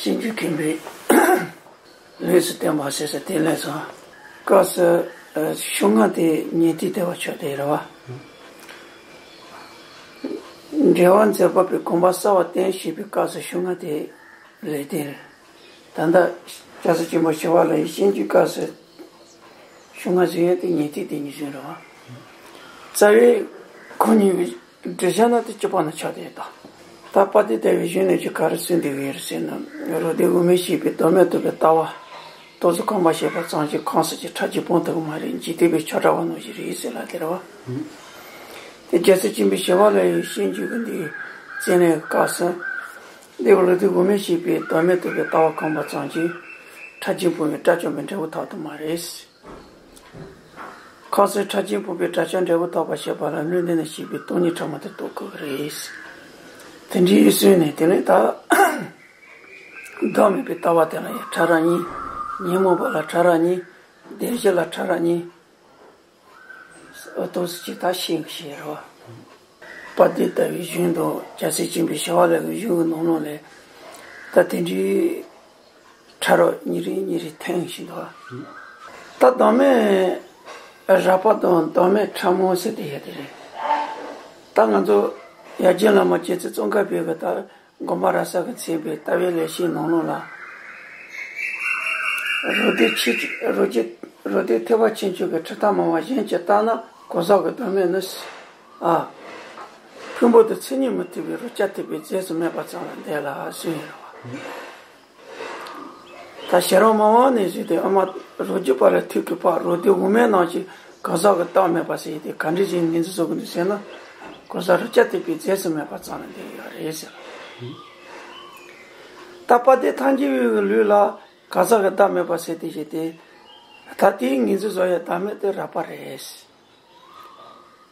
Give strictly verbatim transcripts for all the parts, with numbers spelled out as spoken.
སྤྱོད་འཇུག་མཁན་པོས་ལུས་སུ་བསྟན་པ་ཟེར་ས་དེ་ལས་སོ། སྐབས་སུ་ཨ་ཤུགས་ལྔ་དེ་ཉན་ཐོས་ལྟེ་བ་ཆགས་ཏེ་རེད་བ། འགྲེལ་པ་མཛད་པ་པའི་དགོངས་པ་གསལ་བར་བསྟན་ཞེས་པའི་སྐབས་སུ་ཤུགས་ལྔ་དེ་ལས་དེ་རེད། ད་ལྟ་རྒྱལ་སྲས་ཆེན་པོ་ཞི་བ་ལྷ་ཡི་སྤྱོད་འཇུག་སྐབས་སུ་ཤུགས་ལྔ་ཟེར་ཡ་དེ་ཉན་ཐོས་དེ་ཉིད་ཟེར་རེད་བ། རྩ་བའི་ཁོ་གཉིས་ཀྱི་འགྲེལ་བྱ་ན་དེ་གཅིག་པ་ན་ཆགས་ཏེ་ད། ད་དཔལ་ལྡན་ལྟ་བའི་གཞུང་ནས་ཀྱི་ག་རེ་གསུངས་བསྡད་ཡོད་རེད་ཟེར་ན། རོ་སྡེ་དབུ་མའི་ཤེས་པའི་བདག་མེད་རྟོགས་པའི་ལྟ་བ་རྟོགས་ཚུལ་ཁོམ་པ་བཤད་པ་ཙམ་གྱིས་ཁམས་གསུམ་གྱི་ཁྲག་རྒྱུན་སྤོང་ཐུབ་ཀྱི་མ་རེད། འཇིག་རྟེན་པའི་ཆོས་འདྲ་བ་ནང་བཞིན་རེད་ཟེར་ལ་དེ་རེད་བ། དེ་རྒྱལ་སྲས་ཆེན་པོ་ཞི་བ་ལྷ་ཡི་སྤྱོད་འཇུག་གི་འདིའི་རྩོད་ལན་གྱི་སྐབས་སུ། འདི་རོ་སྡེ་དབུ་མའི་ཤེས་པའི་བདག་མེད་རྟོགས་པའི་ལྟ་བ་ཁོམ་པ་ཙམ་གྱིས་ཁྲག་རྒྱུན་སྤོང་བའི་དགྲ་བཅོམ་པའི་འབྲས་བུ་ཐོབ་ཐུབ་མ་རེད། ཁམས་གསུམ་ཁྲག་རྒྱུན་སྤོང་བའི་དགྲ་བཅོམ་འབྲས་བུ་ཐོབ་པར་བྱེད་པ་ལ་ལུང་འདི་ནི་ཞེས་པའི་སྟོང་ཉིད་ཕྲ་མོ་དེ་རྟོགས་དགོས་ཀྱི་རེད། དེ་འདྲའི་ཡིད་སུན་ནས་དེ་ནས་ད་བདག་མེད་པའི་ལྟ་བ་དེ་ལ་ཡང་ཕྲ་རགས་གཉིས། ཉོན་མོངས་པ་ལ་ཕྲ་རགས་གཉིས། བདེན་བཞི་ལ་ཕྲ་རགས་གཉིས། ཨོ་ཏོག་ཙི་ཅིག་ད་ཤེས་ཤེས་རོ། དཔལ་ལྡན་ལྟ་བའི་གཞུང་དང་རྒྱལ་སྲས་ཆེན་པོ་ཞི་བ་ལྷ་གི་གཞུང་གི་ནང་ལོགས་ལས་ད་དེ་འདྲའི་ཕྲ་རགས་གཉིས་རེ་གཉིས་རེ་འཐེན་བཞིན་འདུག་ད་བདག་མེད་རགས་པ་དང་བདག་མེད་ཕྲ་མོ་ཟེར་དེ་ཡོད་དེ་རེད། ད་ང་ཚོ་ཡར་རྒྱས་བླ་མ་རྗེ་བཙུན་ཙོང་ཁ་པའི་གི་ད་དགོངས་པ་རབ་གསལ་གྱིས་མཚོན་པའི་ལྟ་བའི་ལེགས་བཤད་ནང་ལོགས་ལ། རོ་སྡེ་ཆེ་རོ་སྡེ་རོ་སྡེ་ཐེག་པ་ཆེ་ཆུང་གི་ཁྲི་ཐག་མང་བ་གཞན་གྱིས་བལྟས་ན་གང་ཟག་གི་བདག་མེད་ནི། ཨ། ཕུང་པོ་དེ་མཚན་ཉིད་མི་མཐུན་པའི་རོ་ཁྱབ་མཐུན་པའི་རྫས་སུ་མེད་པ་ཙམ་ལ་འདོད་ལ་གསུངས་ཡོད་རེད་བ། ད་ཤེས་རབ་སྨྲ་བ་ནས་བཟུང་སྟེ་ཨ་མ་རོ་རྒྱུད་པ་ལ་ཐུག་གི་བར་རོ་སྡེ་དབུ་མའི་ནང་གི་གང་ཟག་གི་བདག་མེད་པ་ཟེར་ཏེ་ག་འདྲ་ཞིག་ངོས་འཛིན་བཟོ་གི་འདུག་ཟེར་ན། གང་ཟག་རོ་ཁྱབ་མཐུན་པའི་རྫས་སུ་མེད་པ་ཙམ་ལ་འདོད་ཡོད་རེད་ཟེར། ད་དཔལ་ལྡན་ཐལ་འགྱུར་བའི་ལུགས་ལ་གང་ཟག་གི་བདག་མེད་པ་ཟེར་ཏེ་བཤད་དེ། ད་དེའི་ངོས་འཛིན་བཟོ་ཡ་བདག་མེད་དེ་རགས་པ་རེད།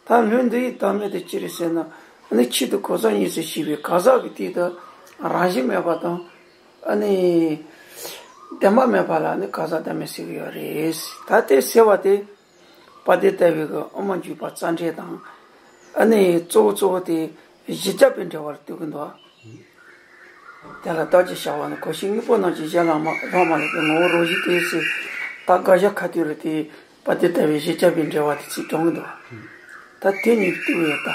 ད་ལུང་འདིའི་བདག་མེད་དེ་ཅི་རེད་ཟེར་ན། ཨ་ནི་ཆེད་དུ་གང་ཟག་གཉིས་སུ་བྱས་པའི་གང་ཟག་གི་སྟེང་དུ་རང་བཞིན་མེད་པ་དང་། ཨ་ནི་བདེན་པ་མེད་པ་ལ་ནི་གང་ཟག་བདག་མེད་ཟེར་གྱི་ཡོད་རེད། ད་དེ་ཟེར་བ་དེ་དཔལ་ལྡན་ལྟ་བའི་གི་དབུ་མ་འཇུག་པ་རྩ་འགྲེལ་དང་། ཨ་ནི་གཙོ་བོ་གཙོ་བོ་དེ་བཞི་བརྒྱ་པའི་འགྲེལ་པར་འདོད་ཀྱི་འདུག་དེ་ལ་བདག་གི་བྱ་བ་ནི་གང་ཞིག་དངོས་པོ་རྣམས་ཀྱི་གཞན་ལ་མ་རག་མ་ལུས་པའི་ངོ་བོ་རང་བཞིན་ཏེ་ཟེར། ད་དགག་བཞག་ཁ་ཐུག་རེད་དེ། དཔལ་ལྡན་ལྟ་བའི་བཞི་བརྒྱ་པའི་འགྲེལ་པ་དེ་ཚིག་དྲངས་ཀྱི་འདུག་ད་དེ་ཉིད་ཀྱི་ཡོད་ད།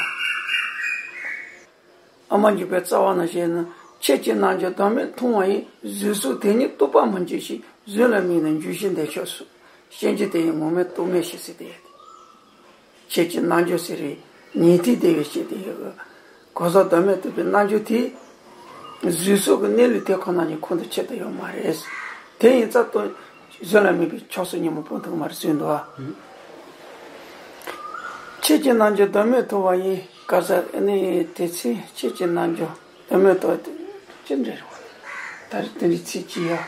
དབུ་མ་འཇུག་པའི་རྩ་བ་ན་བཤད་ན། ཁྱེད་ཀྱི་རྣལ་འབྱོར་བདག་མེད་མཐོང་བ་ཡིས། གཟུགས་སོགས་དེ་ཉིད་རྟོགས་པར་མི་འགྱུར་ཞིང་། གཟུགས་ལ་དམིགས་ནས་འགྱུར་ཞིང་འདས་ཆགས་སོ། སྐྱེ་འཆི་དེ་ཡི་ངོ་མེད་རྟོག་མེད་ཞིག་ཟེར་ཏེ། ཁྱེད་ཀྱི་རྣལ་འབྱོར་ཟེར་བའི་ཉན་ཐོས་སྡེ་བའི་སྤྱི་དེ་ཡི་གོ་གཟུགས་བདག་མེད་རྟོགས་པའི་རྣལ་འབྱོར་དེ། གཟུགས་སོགས་ཀྱི་གནས་ལུགས་དེ་ཁོ་ན་ཉིད་ཁོང་དུ་ཆུད་དུ་ཡོད་མ་རེད། དེ་ཡིན་ཙང་དོན་གཟུགས་ལ་དམིགས་པའི་ཆགས་སོགས་ཉོན་མོངས་སྤོང་ཐུབ་མ་རེད་གསུངས་འདུག་ཁྱེད་ཀྱི་རྣལ་འབྱོར་བདག་མེད་མཐོང་བ་ཡིས། ག་ས་ནི་དེ་ཚེ་ཁྱེད་ཀྱི་རྣལ་འབྱོར་བདག་མེད་རྟོགས་ཏེ་ཅི་འདྲ་རེད་བ། ད་རེས་དེ་འདྲའི་ཚིག་ཅིག་ཡ།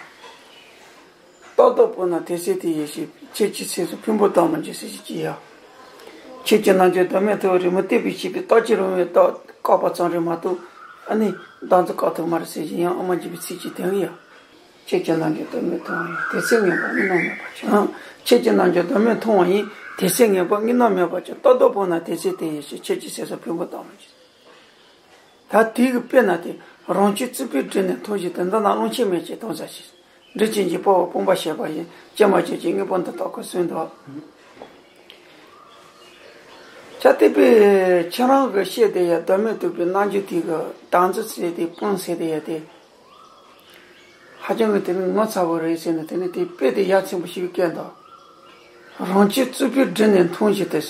རྟག་ཏུ་སྤོང་ན་དེ་ཚེ་དེ་ཡི་ཞེས། ཁྱེད་ཀྱི་སེམས་སུ་ཕུང་པོ་དག་མ་འཇིག་ཟེར་ཞིག་ཅི་ཡ། ཁྱེད་ཀྱི་རྣལ་འབྱོར་བདག་མེད་ཐོབ་རིགས་མི་རྟག་པའི་ཤེས་པས་རྟག་གཅིག་རུང་བའི་རྟགས་བཀག་པ་ཙམ་རེད་མ་གཏོགས། ཨ་ནི་བདག་འཛིན་བཀག་ཐུབ་མ་རེད་ཟེར་ཞིང་ཡང་དབུ་མ་འཇུག་པའི་ཚིག་ཅིག་དེ་ཡང་། ཁྱེད་ཀྱི་རྣལ་འབྱོར་བདག་མེད་མཐོང་བ་ཡིས། དེ་ཚེ་ངེས་པར་དངོས་རྣམས་མེད་པར་གྱུར། ཁྱེད་ཀྱི་རྣལ་འབྱོར་བདག་མེད་མཐོང་བ་ཡིས། དེ་ཚེ་ངེས་པར་དངོས་རྣམས་མེད་པར་གྱུར། རྟག་ཏུ་སྤོང་ན་དེ་ཚེ་དེ་ཡི་ཞེས། ཁྱེད་ཀྱི་སེམས་སུ་ཕུང་པོ་དག་མ་འཇིག་ད་དེ་གི་དཔེར་ན་དེ་རང་རྒྱུད་རྩིག་པའི་གྲུ་ནས་མཐོང་བཞིན་དུ། འདི་ན་ཀློང་ཆེན་མེད་ཅེས་དོགས་ཟ་ཞིག་འབྲས་ཀྱི་འཇིགས་པ་བ་སྤངས་པ་བྱས་པ་ཡིན། ཅི་མ་བྱས་ཀྱི་དངོས་པོ་འདི་དག་གི་གསོན་དུ། ཅ་དེ་པས་ཁྱེད་རང་གི་བཤད་དེ་ཡ་བདག་མེད་རྟོགས་པའི་རྣལ་འབྱོར་དེ་གི་བདག་འཛིན་ཟེར་དེ་སྤོང་ཟེར་དེ་ཡ་དེ། ཧ་ཅང་གི་དེ་ནི་ངོ་མཚར་པོ་རེད་ཟེར་ནས་དེ་ནི་དེ་དཔེ་དེ་ཡ་མཚན་པོ་ཞིག་བཀལ་འདུག་རང་རྒྱུད་རྩིག་པའི་གྲུ་ནས་མཐོང་བཞིན་དུ།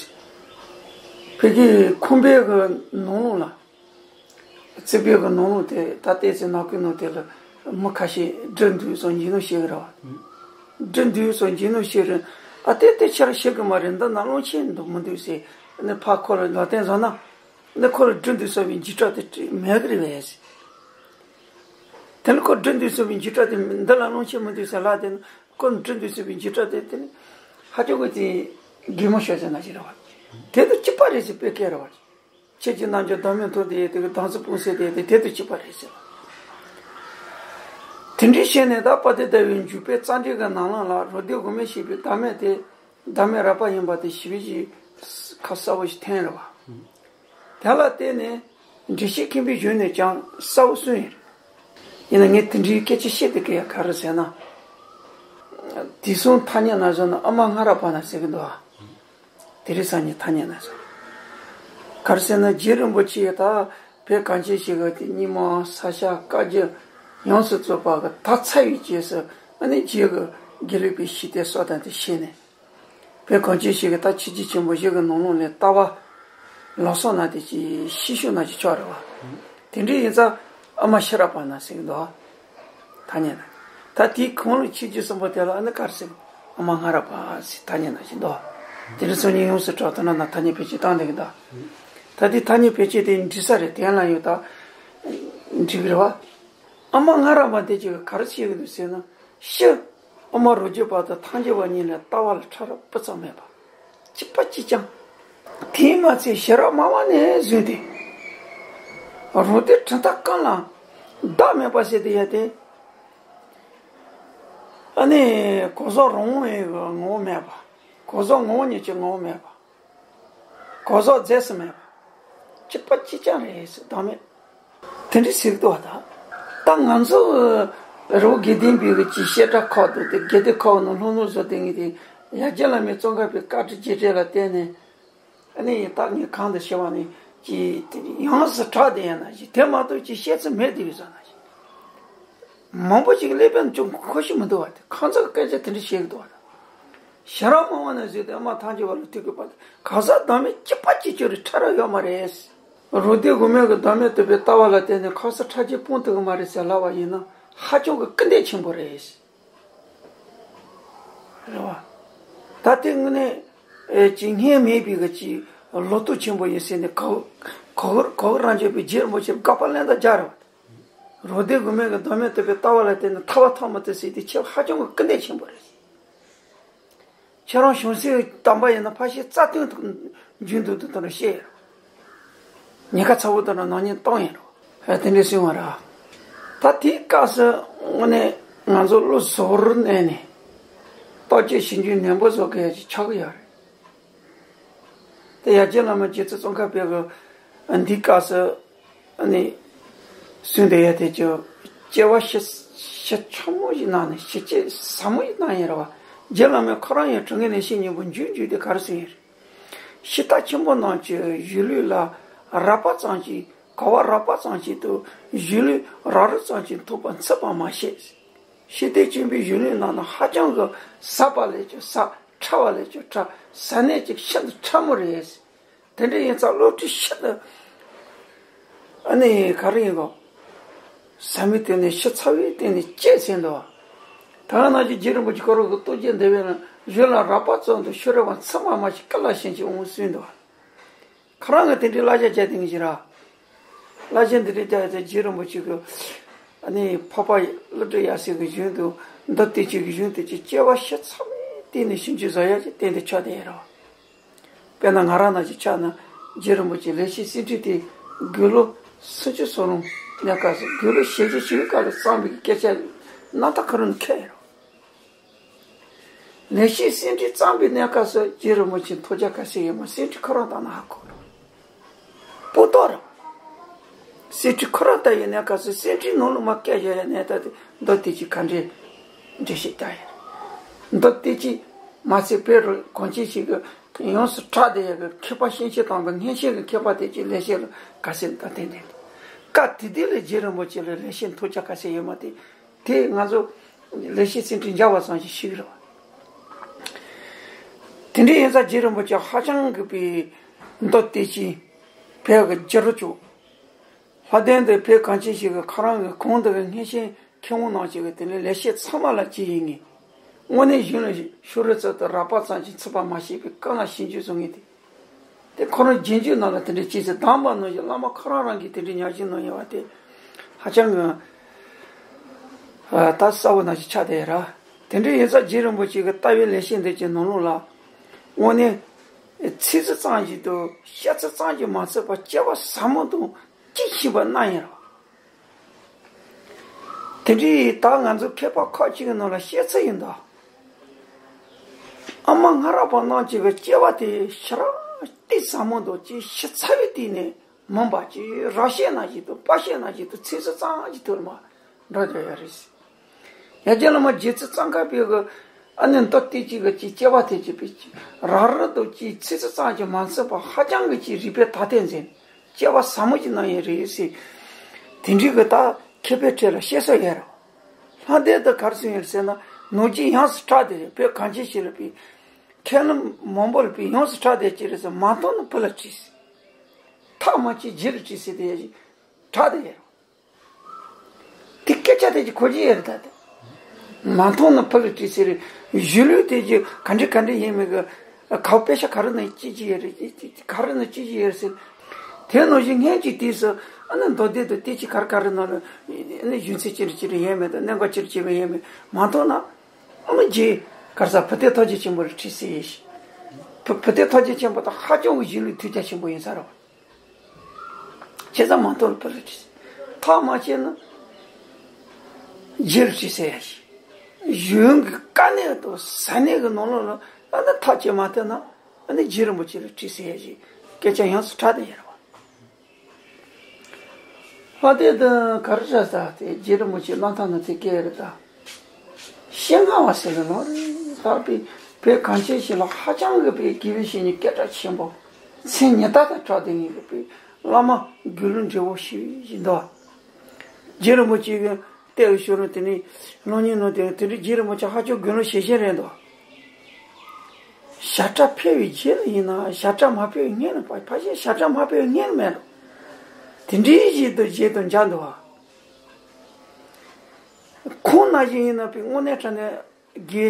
ཕ་གིའི་ཁང་པའི་གི་ནང་ལོགས་ལ། རྩིག་པའི་གི་ནང་ལོགས་དེ་ད་ལྟའི་ཚེ་ནག་ཁུག་ནང་དེ་ལ་མི་ཁ་ཤས་འགྲིམ་འདུག་སོང་འཇིགས་སྣང་སྐྱེ་གི་རེད་བ། འགྲིམ་འདུག་སོང་འཇིགས་སྣང་སྐྱེ་རེད། ཨ་དེ་དེ་ཁྱེད་རང་ཤེས་གི་མ་རེད། འདི་ན་ཀློང་ཆེན་འདུག་མི་འདུག་ཟེར་ནས་ཕར་ཁོ་ལ་ལག་བསྟན་བཟོ་ན། ནི་ཁོ་ལ་འགྲིམ་འདུག་སོང་བའི་འཇིགས་སྐྲག་དེ་མེད་གི་རེད་བས། དེ་ནི་ཁོ་འགྲིམ་འདུག་སོང་བའི་འཇིགས་སྐྲག་དེ་འདི་ལ་ཀློང་ཆེན་མི་འདུག་ཟེར་ལབ་དེ་ནི་ཁོ་ལ་འགྲིམ་འདུག་སོང་བའི་འཇིགས་སྐྲག་དེ་དེ་ནི་ཧ་ཅང་གི་དེ་གད་མོ་ཤོར་ཟེར་ན་ཞིག་རེད་བ། དེ་དང་གཅིག་པ་རེད་ཟེར་དཔེ་སྐད་རེད་བ། ཁྱེད་ཀྱི་རྣལ་འབྱོར་བདག་མེད་མཐོང་དེ་ཡི་དེ་གི་བདག་འཛིན་སྤོང་ཟེར་དེ་དེ་དེ་དང་གཅིག་པ་རེད་ཟེར་བ། དེ་འདྲའི་བཤད་ནས་ད་དཔལ་ལྡན་ལྟ་བུའི་འཇུག་པའི་རྩ་འགྲེལ་གྱི་ནང་ལོགས་ལ་རོ་སྡེ་དབུ་མའི་ཤེས་པའི་བདག་མེད་དེ། བདག་མེད་རགས་པ་ཡིན་པ་དེ་ཞིབ་ཅིང་ཁ་གསལ་པོ་ཞིག་འཐེན་རེད་བ། དེ་ལ་བརྟེན་ནས་འགྲེལ་བཤད་མཁན་པོའི་གཞུང་ནས་ཀྱང་གསལ་པོ་གསུངས་ཡོད། ཡིན་ན་ངས་དེ་འདྲའི་སྐད་ཆ་བཤད་དེ་གི་ཡ་ག་རེ་ཟེར་ན། དེང་སང་ཐ་སྙད་ནང་བཟོ་ན་ཨ་མ་སྔ་རབས་པ་ན་ཟེར་གི་འདུག་ཨ། དེ་རིང་སང་ཉིན་ཐ་སྙད་ནང་བཟོ། ག་རེ་ཟེར་ན་རྗེ་རིན་པོ་ཆེ་ད་བོད་གངས་ཅན་ཞིག་གི་དེ་རྙིང་མ་ས་སྐྱ་བཀའ་བརྒྱུད་ཡོངས་སུ་རྫོགས་པ་གི་ད་ཚ་བའི་རྗེས་སུ་ཨ་ནི་རྗེ་གི་དགེ་ལུགས་པའི་ཞི་བདེ་སོགས་དང་དེ་བཤད་ནས། བོད་གངས་ཅན་ཞིག་གི་ད་ཆོས་བརྒྱུད་ཆེན་པོ་བཞི་གི་ནང་ལོགས་ལས་ལྟ་བ་ལག་སོགས་ན་དེ་ཅི་ཤེས་ཤུགས་ན་ཅི་ཆོག་རེད་བ། དེ་འདྲའི་ཡིན་ཙང་ཨ་མ་ཤེས་རབ་པ་ན་ཟེར་གི་འདུག་ཐ་སྙད་ན། ད་དེའི་གོང་ལ་ཆོས་བརྒྱུད་གསུམ་པོ་དེ་ལ་ཨ་ནི་ག་རེ་ཟེར། ཨ་མ་སྔ་རབས་པ་ཟེར་ཐ་སྙད་ན་ཅི་འདུག་དེ་འདྲ་སོང་ཉིན་ཡོངས་སུ་གྲགས་ཐུབ་ན་ན་ཐ་སྙད་བེད་སྤྱོད་བཏང་བསྡད་གི་འདུག་ད་དེ་ཐ་སྙད་བེད་སྤྱོད་དེ་འགྲིག་ས་རེད་དེ་ལ་ཡོད་ད། འགྲིག་གི་རེད་བ། ཨ་མ་སྔ་རབས་པ་དེ་ཅིག་ག་རེ་བྱེད་གི་འདུག་ཟེར་ན། ཤི། ཨ་མ་རོ་རྒྱུད་པ་དང་ཐང་རྒྱུད་པ་གཉིས་ལ་ལྟ་བ་ལ་ཕྲ་རགས་སྤུ་ཙམ་མེད་པ། གཅིག་པ་གཅིག་རྐྱང་། དེས་མ་ཚད་ཤེས་རབ་སྨྲ་བ་ནས་བཟུང་སྟེ། རོ་སྡེ་གྲུབ་མཐའ་གང་ལ་བདག་མེད་པ་ཟེར་དེ་ཡ་དེ། ཨ་ནི་གོ་ཟོག་རང་དབང་གི་ངོ་བོ་མེད་པ། གོ་ཟོག་ངོ་བོ་ཉིད་ཀྱི་ངོ་བོ་མེད་པ། གོ་ཟོག་རྫས་སུ་མེད་པ། གཅིག་པ་གཅིག་རྐྱང་རེད་ཟེར་བདག་མེད། དེ་འདྲ་ཟེར་གི་འདུག་བ་ད། ད་ང་ཚོ་རི་བོ་དགེ་ལྡན་པའི་གི་ཅིག་བཤད་གྲྭ་ཁག་འདུག་སྟེ་དགེ་སྡེ་ཁག་ནང་སློབ་སློབ་བཟོ་དེ་ངས་དེ་ཡ་རྒྱལ་བླ་མའི་ཙོང་ཁ་པའི་བཀའ་དྲིན་རྗེས་དྲན་ལ་བརྟེན་ནས། ཨ་ནི་ད་ངས་གང་དུ་ཞེས་པ་ནི་ཅིག་ཡོངས་སུ་གྲགས་དེ་ཡིན་ན་ཞིག་དེ་མ་གཏོགས་ཅིག་བཤད་ཚུལ་མེད་དེ་ཡོད་ས་ན་ཞིག་མང་པོ་ཅིག་ཀླད་པའི་ནང་ཅུང་ཁོ་ཤེས་མི་འདུག་བ་དེ་ཁོང་ཚོ་གི་སྐད་ཆ་དེ་འདྲ་བཤད་གི་འདུག་བ་དང་། ཤེས་རབ་སྨྲ་བ་ནས་བཟོས་ཏེ་ཨ་མ་ཐང་རྒྱུད་པ་ལ་ཐུག་གི་པ་དང་གང་ཟག་བདག་མེད་གཅིག་པ་གཅིག་གྱུར་རེ་ཕྲ་རགས་ཡོད་མ་རེད། རོ་སྡེ་དབུ་མའི་གི་བདག་མེད་རྟོགས་པའི་ལྟ་བ་ལ་བརྟེན་ནས་ཁ་ས་ཁྲ་རྒྱས་སྤུངས་ཐུབ་གི་མ་རེད་ཟེར་ལབ་པ་ཡིན་ན་ཧ་ཅང་གི་སྐུར་འདེབས་ཆེན་པོ་རེད། རེད་བ། ད་ལྟའི་དངོས་གནས་ཨེ་ཅིག་སྔོན་མེད་པའི་གི་ཅིག་ལོ་ཐོ་ཆེན་པོ་ཡིན་ཟེར་ནས་གོ་གོ་གོ་རང་བྱས་པའི་རྗེ་རིན་པོ་ཆེར་དགག་པ་ལན་དང་རྒྱག་རེད་བ། རོ་སྡེ་དབུ་མའི་གི་བདག་མེད་རྟོགས་པའི་ལྟ་བ་ལ་བརྟེན་ནས་ཐར་པ་ཐོབ་མི་ཐུབ་ཟེར་དེ་ཁྱེད་ཧ་ཅང་གི་སྐུར་འདེབས་ཆེན་པོ་རེད། ཁྱེད་རང་བྱང་སེམས་དམ་པ་ཡིན་ན་ཕར་ཕྱིན་རྩ་བརྟན་དུ་འཇུག་འདུག་འདུག་དང་བཤད། ཉེན་ཁ་ཚ་བོ་དང་ནང་ཉེན་གཏོང་ཡིན་རོ། ཨ་དེ་འདྲའི་གསུང་བ་ར། ད་དེའི་སྐབས་སུ་དངོས་གནས་ང་ཚོ་བློ་གཟུ་བོར་གནས་ནས་བརྟག་དཔྱད་ཞིབ་འཇུག་ནན་པོ་བཟོ་དགོས་ཡ་ཅིག་ཆགས་ཀྱི་ཡོད་རེད། དེ་ཡ་རྒྱལ་བླ་མ་རྗེ་བཙུན་ཙོང་ཁ་པའི་གི་འདིའི་སྐབས་སུ་ཨ་ནི་གསུང་དེ་ཡ་དེ་ཅིག་སྐྱེ་བ་ཞིབ་ཞིབ་ཆ་མོ་ཞིག་གནང་ནས་ཞིབ་དཔྱད་ཟབ་མོ་ཞིག་གནང་ཡིན་ར་བ། རྒྱལ་བླ་མ་ཁོ་རང་ཡང་དྲང་ངེས་ནས་བཤད་སྙིང་པོ་འཇུག་འཇུག་དེ་ག་རེ་གསུང་ཡིན་རེད། ཕྱི་ལྟ་ཆེན་པོ་རྣམས་ཀྱིས་གཞུང་ལུགས་ལ་རགས་པ་ཙམ་ཞིག་གོ་བ་རགས་པ་ཙམ་ཞིག་ཏུ་གཞུང་ལུགས་རགས་རིམ་ཙམ་ཞིག་ཐུག་པ་ཚུད་པ་མ་ཤེས། ཤེས་ལྡན་ཆོས་འཕེལ་གཞུང་ལུགས་རྣམས་ནི་ཧ་ཅང་གི་ཟབ་པ་ལས་ཀྱང་ཟབ་ཕྲ་བ་ལས་ཀྱང་ཕྲ་ཟབ་གནད་ཀྱང་ཤིན་ཏུ་ཕྲ་མོ་རེད། དེ་འདྲ་ཡིན་ཙང་བློ་གྲོས་ཤིན་ཏུ་ཨ་ནི་ག་རེ་ཡིན་གོ། ཟབ་མོའི་སྟེང་ནས་ཞིབ་ཚགས་པའི་སྟེང་ནས་དཔྱད་ཟིན་འདུག་ད་ག་ནང་བཞིན་རྗེ་རིན་པོ་ཆེ་ཁོ་རང་གི་རྟོགས་བརྗོད་འདི་བས་ན་གཞུང་ལ་རགས་པ་ཙམ་དུ་ཤོ་རེ་བ་ཚང་མ་མ་ཞིག་ཀི་ལ་ཤན་ཞིག་འོང་གསུངས་འདུག་ཁོ་རང་གིས་དེ་འདྲའི་བསླབ་བྱ་བྱས་དེ་ངེས་ཤིག་ར། བསླབ་བྱ་འདི་འདྲའི་བྱས་ཏེ་རྗེ་རིན་པོ་ཆེ་གི་ཨ་ནི་འཕགས་པ་ཀླུ་སྒྲུབ་ཡབ་སྲས་ཀྱི་གཞུང་དུ་མདོ་སྡེ་བཅུ་གི་གཞུང་དུ་ཅིག་དཔྱད་པ་ཞིབ་ཚགས་པའི་སྟེང་ནས་ཞིབ་འཇུག་བཟོ་ཡག་ཅིག་གཏན་དུ་ཆགས་བསྡད་ཡོད་རེད། དཔེར་ན་ང་རང་ནང་བཞིན་ཆགས་ན་རྗེ་རིན་པོ་ཆེ་ལེགས་བཤད་གསེར་ཁྲི་དེ་དགུང་ལོ་སུམ་ཅུ་སོ་ལོན་གནས་སྐབས་སུ་དགུང་ལོ་ཞེ་བཞི་ཞིག་སྐབས་ལ་བརྩམས་པའི་སྐད་ཆ་རྣམ་ཐར་ཁོ་རང་ནས་ཁྱབ་ཡོད་རེད། ལེགས་བཤད་གསེར་ཁྲི་བརྩམས་པའི་གནས་སྐབས་སུ་རྗེ་རིན་པོ་ཆེ་ཐོབ་རྒྱ་ག་ཚད་ཡོད་མ་གསེར་ཁྲི་ཁོ་རང་དང་ན་ཧ་གོ་རེད། པོ་ཏོ་ར། གསེར་ཁྲི་ཁོ་རང་ལྟ་ཡི་གནས་སྐབས་སུ་གསེར་ཁྲིའི་ནང་ལོགས་མ་སྐད་བཞག་ཡ་གནས་སྟངས་དེ་མདོ་སྡེ་བཅུ་ག་འདྲའི་འགྲེལ་བཤད་རྒྱག་ཡ་རེད། མདོ་སྡེ་བཅུ་མ་ཚད་བོད་རུ་གངས་ཅན་ཞིག་གི་ཡོངས་སུ་གྲགས་བསྡད་ཡ་གི་མཁས་པ་གཤེན་ཆེན་དམ་པ་མངོན་ཤེས་ཀྱི་མཁས་པ་དེ་ཅིག་ལེགས་བཤད་ལ་ག་ཚད་ལྟ་བསྟན་ཏེ། སྐབས་དེ་དུས་ལ་རྗེ་རིན་པོ་ཆེ་ལ་ལེགས་བཤད་ཐོབ་རྒྱ་ག་ཚད་ཡོད་མ་དེ། དེ་ང་ཚོ་ལེགས་བཤད་གསེར་ཁྲི་མཇལ་བ་ཙམ་ཞིག་ཤེས་ཀྱི་རེད་བ། དེ་འདྲ་ཡིན་ཙང་རྗེ་རིན་པོ་ཆེ་ཧ་ཅང་གི་པའི་མདོ་སྡེ་བཅུ་བོད་ཀྱི་རྒྱལ་རབས་བཅུ། ལྷ་ལྡན་དུ་བོད་གངས་ཅན་ཞིག་གི་ཁོ་རང་གི་གོང་དུ་གི་མངོན་ཤེས་མཁས་དབང་རྣམས་ཀྱི་དེ་ནས་ལེགས་བཤད་ཚང་མ་ལ་གཅིག་ཡིན་ངེས། དངོས་གནས་གཞུང་ལ་ཤོ་རེ་ཙམ་དུ་རགས་པ་ཙམ་ཞིག་ཚུད་པ་མ་ཤེས་པའི་དཀའ་ངལ་ཞིབ་འཇུག་བཟོ་ངེས་ཏེ། དེ་ཁོ་རང་རྗེས་འཇུག་རྣམས་ལ་དེ་འདྲའི་ཅི་ཟེར་གདམས་པ་གནང་ཞིང་བླ་མ་ཁོ་རང་རང་གིས་དེ་འདྲའི་ཉམས་ཞིབ་གནང་ཡོད་པ་དེ་ཧ་ཅང་གི་ད་གསལ་བོ་ནང་བཞིན་ཆགས་བསྡད་ཡོད་ར། དེ་འདྲའི་ཡིན་ཙང་རྗེ་རིན་པོ་ཆེ་གི་ལྟ་བའི་ལེགས་བཤད་འདི་ཀྱི་ནང་ལོགས་ལ་དངོས་གནས་ཚིག་ཚོད་ཙམ་ཞིག་ཏུ་བཤད་ཚོད་ཙམ་གྱིས་མ་ཚད་པར་དཔྱད་པ་ཟབ་མོ་དང་དཔྱིས་ཕྱིན་པ་གནང་ཡོད་ར། དེ་འདྲའི་ད་ང་ཚོ་མཁས་པ་ཁག་ཅིག་གི་ནང་ལ་བཤད་ཚུལ་ཡིན་ད། ཨ་མ་སྔ་རབས་པ་རྣམས་ཀྱི་གི་དཔྱད་པ་དེ་ཞེ་དྲག་གཏིང་ཟབ་མོ་དང་ཅིག་ཞིབ་ཚགས་པའི་སྟེང་ནས་མིན་པ་ཅིག་རགས་བཤད་ནང་བཞིན་དུ་དཔག་བཤད་ནང་བཞིན་དུ་ཚིག་ཚོད་ཙམ་གྱི་ཐོག་ལ་མ་ འགྲོ་རྒྱུ་ཡོད་རེད། ཡ་རྒྱལ་བླ་མ་རྗེ་བཙུན་གཙང་ཁ་པའི་གི་ཨ་ནི་མདོ་སྡེ་གཅིག་གི་ཅིག་སྐྱེ་བ་དེ་ཅིག་པའི་ཅིག་ར་རི་དུ་ཅིག་ཚིག་ཚིག་ཙམ་ཅིག་མ་ཚིག་པ་ཧ་ཅང་གི་ཅིག་རིག་པའི་ཐ་དད་འཛིན་སྐྱེ་བ་ཟབ་མོ་ཅིག་གནང་ཡོད་རེད་ཟེར། དེ་འདྲའི་གི་ད་མཁས་པའི་གྲས་ལ་བཤད་སྲོལ་ཡོད་རེད། ལྷ་སྡེ་དུ་གར་སོང་ཡོད་ཟེར་ན་ནོར་རྒྱུན་ཡོངས་སུ་གྲགས་ཏེ་བོད་གངས་ཅན་ཞིག་ལ་པའི་མཁས་རློམ་མང་པོ་ལ་པའི་ཡོངས་སུ་གྲགས་ཏེ་ཅི་རེད་ཟེར་མ་མཐོང་ན་བུ་ལ་དྲིས་ཟེར། ཐག་མ་ཆོད་རྗེ་ལ་དྲིས་ཟེར་དེ་ཡ་ཞིག་གྲགས་ཏེ་ཡོད་རེད། དེ་སྐད་ཆ་དེ་ཅིག་གོ་རྒྱུ་ཡོད་རེད་ད་དེ། མ་མཐོང་ན་ཕ་ལ་དྲིས་ཟེར་རེད། གཞུང་ལུགས་དེ་ཅིག་ག་འདྲ་ག་འདྲ་ཡིན་མིན་གི་ག་དཔེ་ཆ་ག་རེ་ནང་ཅི་ཅི་ཡོད་རེད་ཅི་ཅི་ག་རེ་ནང་ཅི་ཅི་ཡོད་རེད་ཟེར། དེ་ནང་བཞིན་སྔོན་གྱི་དུས་སུ་ཨ་ནི་མདོ་སྡེ་དང་དེ་ཅི་ག་རེ་ག་རེ་ནང་ལ་ཨ་ནི་གཞུང་ཚད་ཅི་རེད་ཅི་རེད་ཡོད་མེད་དང་གནད་འགག་ཅི་རེད་ཅི་རེད་ཡོད་མེད་མ་མཐོང་ན་ཨ་ནི་རྗེ་གར་ས་བུ་སྟོན་ཐུགས་རྗེ་ཆེན་པོ་ལ་དྲིས་ཟེར་ཡིན་ཞིང་། བུ་བུ་སྟོན་ཐུགས་རྗེ་ཆེན་པོ་དང་ཧ་ཅང་གི་གཞུང་ལུགས་ཐུགས་རྒྱ་ཆེན་པོ་ཡིན་ས་རེད་བ། བྱས་ཙང་མ་མཐོང་ན་བུ་ལ་དྲིས། ཐག་མ་ཆོད་ན་རྗེ་ལ་དྲིས་ཟེར་ཡ་ཞིག་གཞུང་གི་དཀའ་གནད་དང་ཟབ་གནད་ཀྱི་ནང་ལོགས་ལ་ཨ་ནི་ཐག་ཆོད་མ་ཐུབ་ན་ཨ་ནི་རྗེ་རིན་པོ་ཆེ་ལ་དྲིས་ཟེར་ཡ་ཞིག་སྐད་ཆ་ཡོངས་སུ་གྲགས་ཏེ་ཡོད་རེད་བ། ལྷ་སྡེ་དུ་གར་ས་ས་དེ་རྗེ་རིན་པོ་ཆེ་གནམ་ཐང་ན་དེ་སྐད་རེད་ད། ཤེས་ངང་བ་ཟེར་ལ་ལོ་རེ་ད་པའི་བོད་གངས་ཅན་ཞིག་ལ་ཧ་ཅང་གི་པའི་དགེ་བའི་བཤེས་གཉེན་སྐད་གྲགས་ཆེན་པོ། མཚན་ཉི་ཟླ་དང་གྲགས་ཏེ་ངེས་ཀྱི་པའི་བླ་མ་དགེ་ལུགས་འབྲས་བུ་ཞུ་བཞིན་འདུག་རྗེ་རིན་པོ་ཆེ་གི་ལྟེ་བའི་ཞོལ་ལ་དེ་ནས་སློབ་གཉེར་གནང་དེ་དེ་འདྲའི་རྗེ་རིན་པོ་ཆེ་ཧ་ཅང་དགེ་སློང་ཞེ་ཅན་རེད་འདུག་ཞབས་ཁྲ་ཕེབས་པའི་རྗེས་ལ་ཡིན་ན་ཞབས་ཁྲ་མ་ཕེབས་པའི་སྔོན་ལ་ཕ་ཕ་ཤེས་ཞབས་ཁྲ་མ་ཕེབས་པའི་སྔོན་ལ་མེད་འགྲོ། དེ་འདྲའི་ཞིག་ཏུ་བརྗེད་དུ་འཇགས་འདུག་བ། ཁོང་ནང་བཞིན་ཡིན་ན་པའི་དངོས་གནས་དྲང་གནས་དགེ་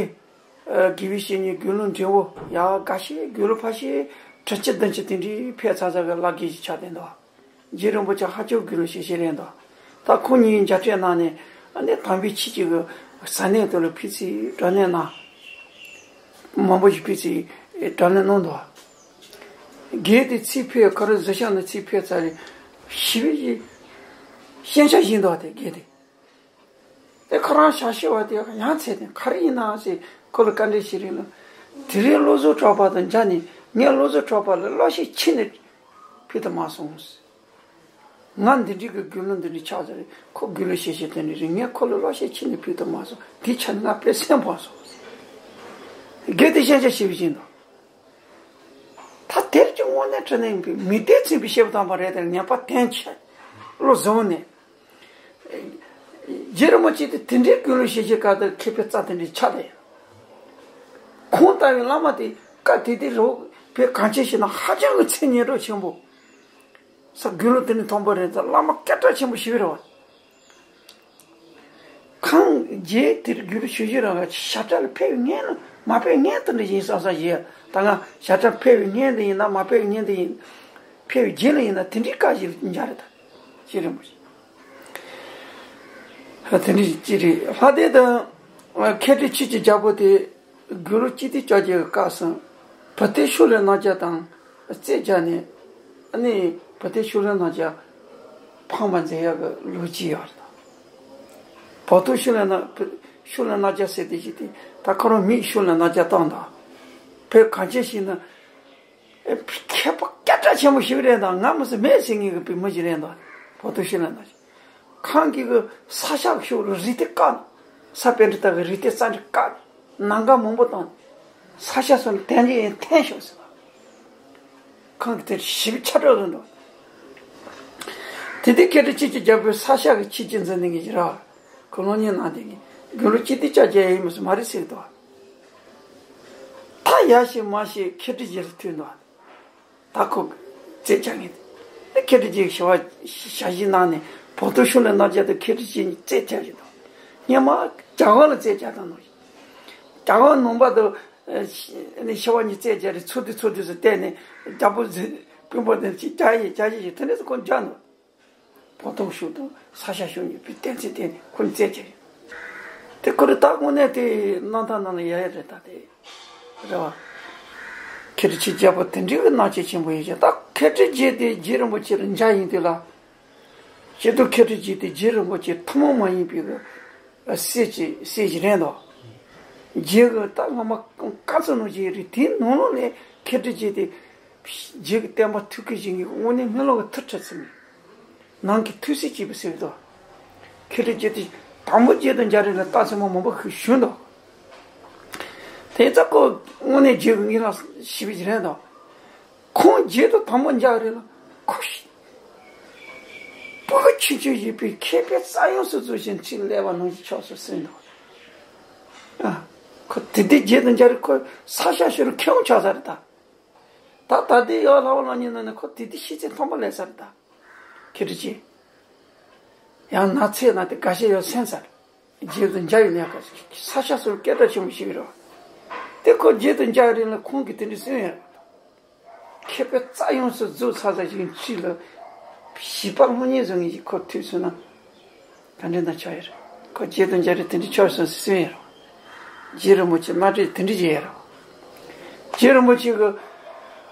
དགེ་བའི་བཤེས་གཉེན་དགེ་སློང་འབྲས་བུ་ཡག་ག་ཤེས་དགེ་སློང་ཕ་ཤེས་དྲུག་ཅུ་བདུན་ཅུ་དེ་འདྲའི་ཕེབས་ཚར་ཚར་གི་བླ་དགེ་ཞིག་ཆགས་བསྡད་འདུག་རྗེ་རིན་པོ་ཆེ་ཧ་ཅང་དགེ་སློང་ཞེ་ཅན་རེད་འདུག་ད་ཁོང་ཉིད་མཇལ་འཕྲད་གནང་ནས་ཨ་ནི་དམ་པའི་ཆོས་ཀྱི་ས་གནས་དེ་ལ་ཕེབས་ཚེ་དྲང་གནས་གནང་། མང་པོ་ཞིག་ཕེབས་ཚེ་དྲང་གནས་གནང་འདུག་དགེ་དེ་ཚིག་ཕེབས་ཁ་རུ་གཟིགས་ཤག་ན་ཚིག་ཕེབས་ཚར་རེད། ཞི་བའི་ཞེན་ཆགས་བཞིན་འདུག་དེ་དགེ་དེ། དེ་ཁོ་རང་ཞག་ཤི་བ་དེ་ཡང་ཚེ་དེ་ག་རེ་ཡིན་ན་ཟེར་ཁོ་ལ་བཀའ་འདྲི་ཞིག་རེད་ལ། དེ་རིང་བློ་བཟང་གྲགས་པ་དང་མཇལ་ནས་ངས་བློ་བཟང་གྲགས་པ་ལ་བློ་ཤེད་ཆེ་ནས་ཕུལ་དུ་མ་སོང་ཟེར། ང་འདི་འདྲའི་གི་དགེ་སློང་འདི་འདྲའི་ཆགས་ཟེར་ཁོ་དགེ་སློང་ཞེ་ཅན་དེ་འདྲ་རེད། ངས་ཁོ་ལ་བློ་ཤེད་ཆེ་ནས་ཕུལ་དུ་མ་སོང་། དེའི་ཆ་ནས་ང་དཔེ་སེམས་ཕམ་སོང་ཟེར། དགེ་དེ་ཞེན་ཆགས་ཞི་བའི་ཞེན་དང་། ད་དེར་ཀྱང་དངོས་གནས་དྲང་གནས་ཡིན་པའི་མི་སྡེ་ཚན་པའི་སྐྱེས་བུ་དམ་པ་རེད་དེ་ངེས་པ་དོན་ཆེ་བློ་བཟང་ནས། རྗེ་རིན་པོ་ཆེ་དེ་དེ་འདྲའི་དགེ་སློང་ཞེ་ཅན་ག་དེར་མཁས་པའི་རྩ་དེ་འདྲའི་ཆགས་ཏེ། ཁོང་ལྟ་བུའི་བླ་མ་དེ་བཀའ་དེ་དེ་རོགས་བོད་གངས་ཅན་ཞིག་ན་ཧ་ཅང་གི་མཚན་སྙན་གྲགས་ཆེན་པོ། ས་དགེ་སློང་དེ་ནི་མཐོན་པོ་རེད་ཙང་བླ་མ་སྐད་གྲགས་ཆེན་པོ་ཞིག་རེད་བ། ཁོང་རྗེ་དེར་རྒྱུ་རུ་ཞུ་རྒྱུ་རང་ཞབས་ཁྲ་ལ་ཕེབས་པའི་སྔོན་ལ་མ་ཕེབས་སྔོན་དུ་འདྲ་ཡིན་བསམ་བསམ་བྱས། ད་ང་ཞབས་ཁྲ་ཕེབས་པའི་སྔོན་དུ་ཡིན་ན་མ་ཕེབས་སྔོན་དུ་ཡིན། ཕེབས་པའི་རྗེས་ལ་ཡིན་ན་དེ་འདྲའི་བཀའ་ཞིག་འཇགས་རེད་ད། ཞེས་རིན་པོ་ཆེ། དེ་འདྲའི་ཅི་རེད། ལྷ་སྡེ་དང་མཁས་གྲུབ་ཆོས་ཀྱི་རྒྱལ་པོ་དེ་དགུང་ལོ་གཅིག་སྟོང་བརྒྱད་བརྒྱ་གི་སྐབས་སུ་བུ་སྟོན་ཕྱོགས་ལས་རྣམ་རྒྱལ་དང་རྩོད་བྱས་ནས་ཨ་ནི་བུ་སྟོན་ཕྱོགས་ལས་རྣམ་རྒྱལ་ཕམ་པ་མཛད་ཡག་གི་ལོ་རྒྱུས་ཡོད་རེད་ད། བོ་དོ་ཤུ་ལ་ན་ཤུ་ལ་ན་རྒྱ་ཟེར་དེ་ཞིག་དེ་ད་ཁོ་རང་མིང་ཤུ་ལ་ན་རྒྱ་བཏང་དང་། བོད་གངས་ཅན་ཞིག་ན་མཁས་པ་སྐད་གྲགས་ཆེན་པོ་ཞིག་རེད་དང་ང་མི་སྲིད་མེད་ཟེར་ངེས་ཀྱི་བུ་མོ་ཞིག་རེད་དང་བོ་དོ་ཤུ་ལ་ན་རྒྱ། ཁོང་གིས་གི་ས་ཞག་ཤོག་རུ་རི་དེ་བཀག་ནས་ས་པཎྜི་ཏ་གི་རི་དེ་རྩ་འདྲི་བཀག་ནས་ནམ་མཁའ་མང་པོ་བཏང་ནས་ས་ཞག་སོགས་ལ་དལ་འབྱོར་ཡང་འཐེན་ཤོག་ཟེར་བ། ཁོང་གིས་དེར་ཞིབ་ཆ་སྤྲོད་ཟིན་འདུག་དེ་དུས་མཁས་གྲུབ་ཆོས་ཀྱི་རྒྱལ་པོས་ས་ཞག་གི་ཆོས་ཀྱི་འཛིན་ནས་ངེས་ཀྱི་ར། ཁོ་སློབ་གཉེར་གནང་དེ་ངས་དགུང་ལོ་གཅིག་སྟོང་བརྒྱད་བརྒྱ་ཡིན་མི་སྲིད་མ་རེད་ཟེར་གི་འདུག་ད་ཡ་ཞིག་མ་ཞིག་མཁས་གྲུབ་རྗེས་སུ་ཐུག་འདུག་ད་ཁོ་རྩོད་བྱ་ངེས་ཏེ། མཁས་གྲུབ་རྗེས་ཞུ་བ་ཞལ་བཞེས་གནང་ནས་བོ་དོ་ཤུ་ལ་རྣམ་རྒྱལ་དང་མཁས་གྲུབ་རྗེས་གཉིས་རྩོད་བྱ་ཞིག་འདུག་སྔོན་མ་རྒྱ་གར་ལ་རྩོད་བྱ་དང་ནོ། རྒྱ་གར་ནང་པ་དང་ཨ་ནི་ཞི་བ་གཉིས་རྩོད་བྱ་རེད། ཚུར་དུ་ཚུར་དུ་སུ་བལྟས་ནས་རྒྱལ་པོ་ཟི་དཔོན་པོ་དེ་ཅིག་རྒྱ་ཡིས་རྒྱ་ཡིས་ཞིག་དེ་འདྲ་སུ་ཁོ་འཇགས་འདུག་བོ་དོ་ཤུ་དང་ས་ཞག་ཤོག་གཉིས་པོའི་གཏན་ཚིགས་བརྟེན་ནས་ཁོ་ནི་རྩོད་བྱ་རེད། དེ་ཁོ་རེ་ད་དངོས་གནས་དེ་རྣམ་ཐར་ནང་ལ་ཡ་ཡ་རེད་ད་དེ། རེད་བ། མཁས་གྲུབ་ཆོས་རྒྱལ་པོ་དེ་འདྲའི་གི་རྣམ་དཔྱོད་ཆེན་པོ་ཡོད་ཀྱང་ད་མཁས་གྲུབ་རྗེ་དེ་རྗེ་རིན་པོ་ཆེ་ལ་མཇལ་ཡིན་དུས་ལ། སྤྱིར་བཏང་མཁས་གྲུབ་རྗེ་དེ་རྗེ་རིན་པོ་ཆེ་ཐུན་མོང་མ་ཡིན་པའི་གི་སྲས་ཀྱི་སྲས་ཀྱི་རེད་དོ། རྗེ་གི་ད་སྔ་མ་བཀའ་སྩལ་ནང་བཞིན་རེད། དེའི་ནང་ལོགས་ནས་མཁས་གྲུབ་རྗེ་དེ་རྗེ་གི་བསྟན་པ་ཐུགས་ཀྱི་བཞེད་ངེས་དངོས་གནས་སྨོན་ལམ་གི་མཐུ་ཁྲིད་ཚུལ་མིན། ནང་གི་ཐུགས་སྲས་གཅིག་པུ་ཟེར་དོ། མཁས་གྲུབ་རྗེ་དེ་ དང་པོ་རྗེ་བཙུན་རྒྱ་རས་ལ་རྟགས་མཚན་མ་མང་པོ་ཞིག་ཞུས་འདུག་དེ་ཙམ་ཁོ་དངོས་གནས་རྗེ་གི་ངེས་ལ་ཞིབ་པའི་རེད་འདུག་ཁོང་རྗེ་བཙུན་དང་པོ་རྒྱ་རས་ལ་ཁོ་ཤི། སྤུ་གུ་ཆུང་ཆུང་ཡིན་པའི་མཁས་པའི་རྩལ་ཡོངས་སུ་རྫོགས་ཤིང་ཕྱིར་སླེབས་པ་ནང་བཞིན་ཆགས་སོ་ཟེར་འདུག་ཨ། ཁོ་དེ་དུས་རྗེ་བཙུན་རྒྱ་རས་ཁོ་ས་ཤ་ཤོར་མཁས་པོ་ཆགས་ས་རེད་ད། ད་ད་ལྟའི་ཡང་ལྷ་བ་ལ་ཉིན་ནང་ནས་ཁོ་དེ་དུས་ཤི་ཚེ་མཐོན་པོ་ལས་ས་རེད་ད། ཁྱེད་ཀྱིས་ཡང་ན་ཚེ་ན་དེ་དགའ་ཤས་ཡོད་སེམས་ས་རེད། རྗེ་བཙུན་འཇའ་ཡི་གནས་སྐབས་ས་ཤ་ཟུར་སྐད་གྲགས་ཆེན་པོ་ཞིག་རེད། དེ་ཁོ་རྗེ་བཙུན་འཇའ་རས་ལ་ཁོང་གིས་དེ་འདྲ་གསུངས་ཡོད་རེད། མཁས་པའི་རྩལ་ཡོངས་སུ་རྫོགས་ཚར་ས་ཞིག་ཕྱི་ལ་བྱིས་པ་སློབ་གཉེར་བཟོ་མཁན་ཞིག་ཁོ་ཐུག་སོང་ན་ག་འདྲ་ན་ཆགས་ཡོད་རེད། ཁོ་རྗེ་བཙུན་འཇའ་རས་དེ་འདྲ་ཆགས་སོང་ཟེར་གསུངས་ཡོད་རེད། རྗེ་རིན་པོ་ཆེ་སྣ་སྦྲེལ་དེ་འདྲ་བྱས་ཡོད་རེད། རྗེ་རིན་པོ་ཆེ་གིས་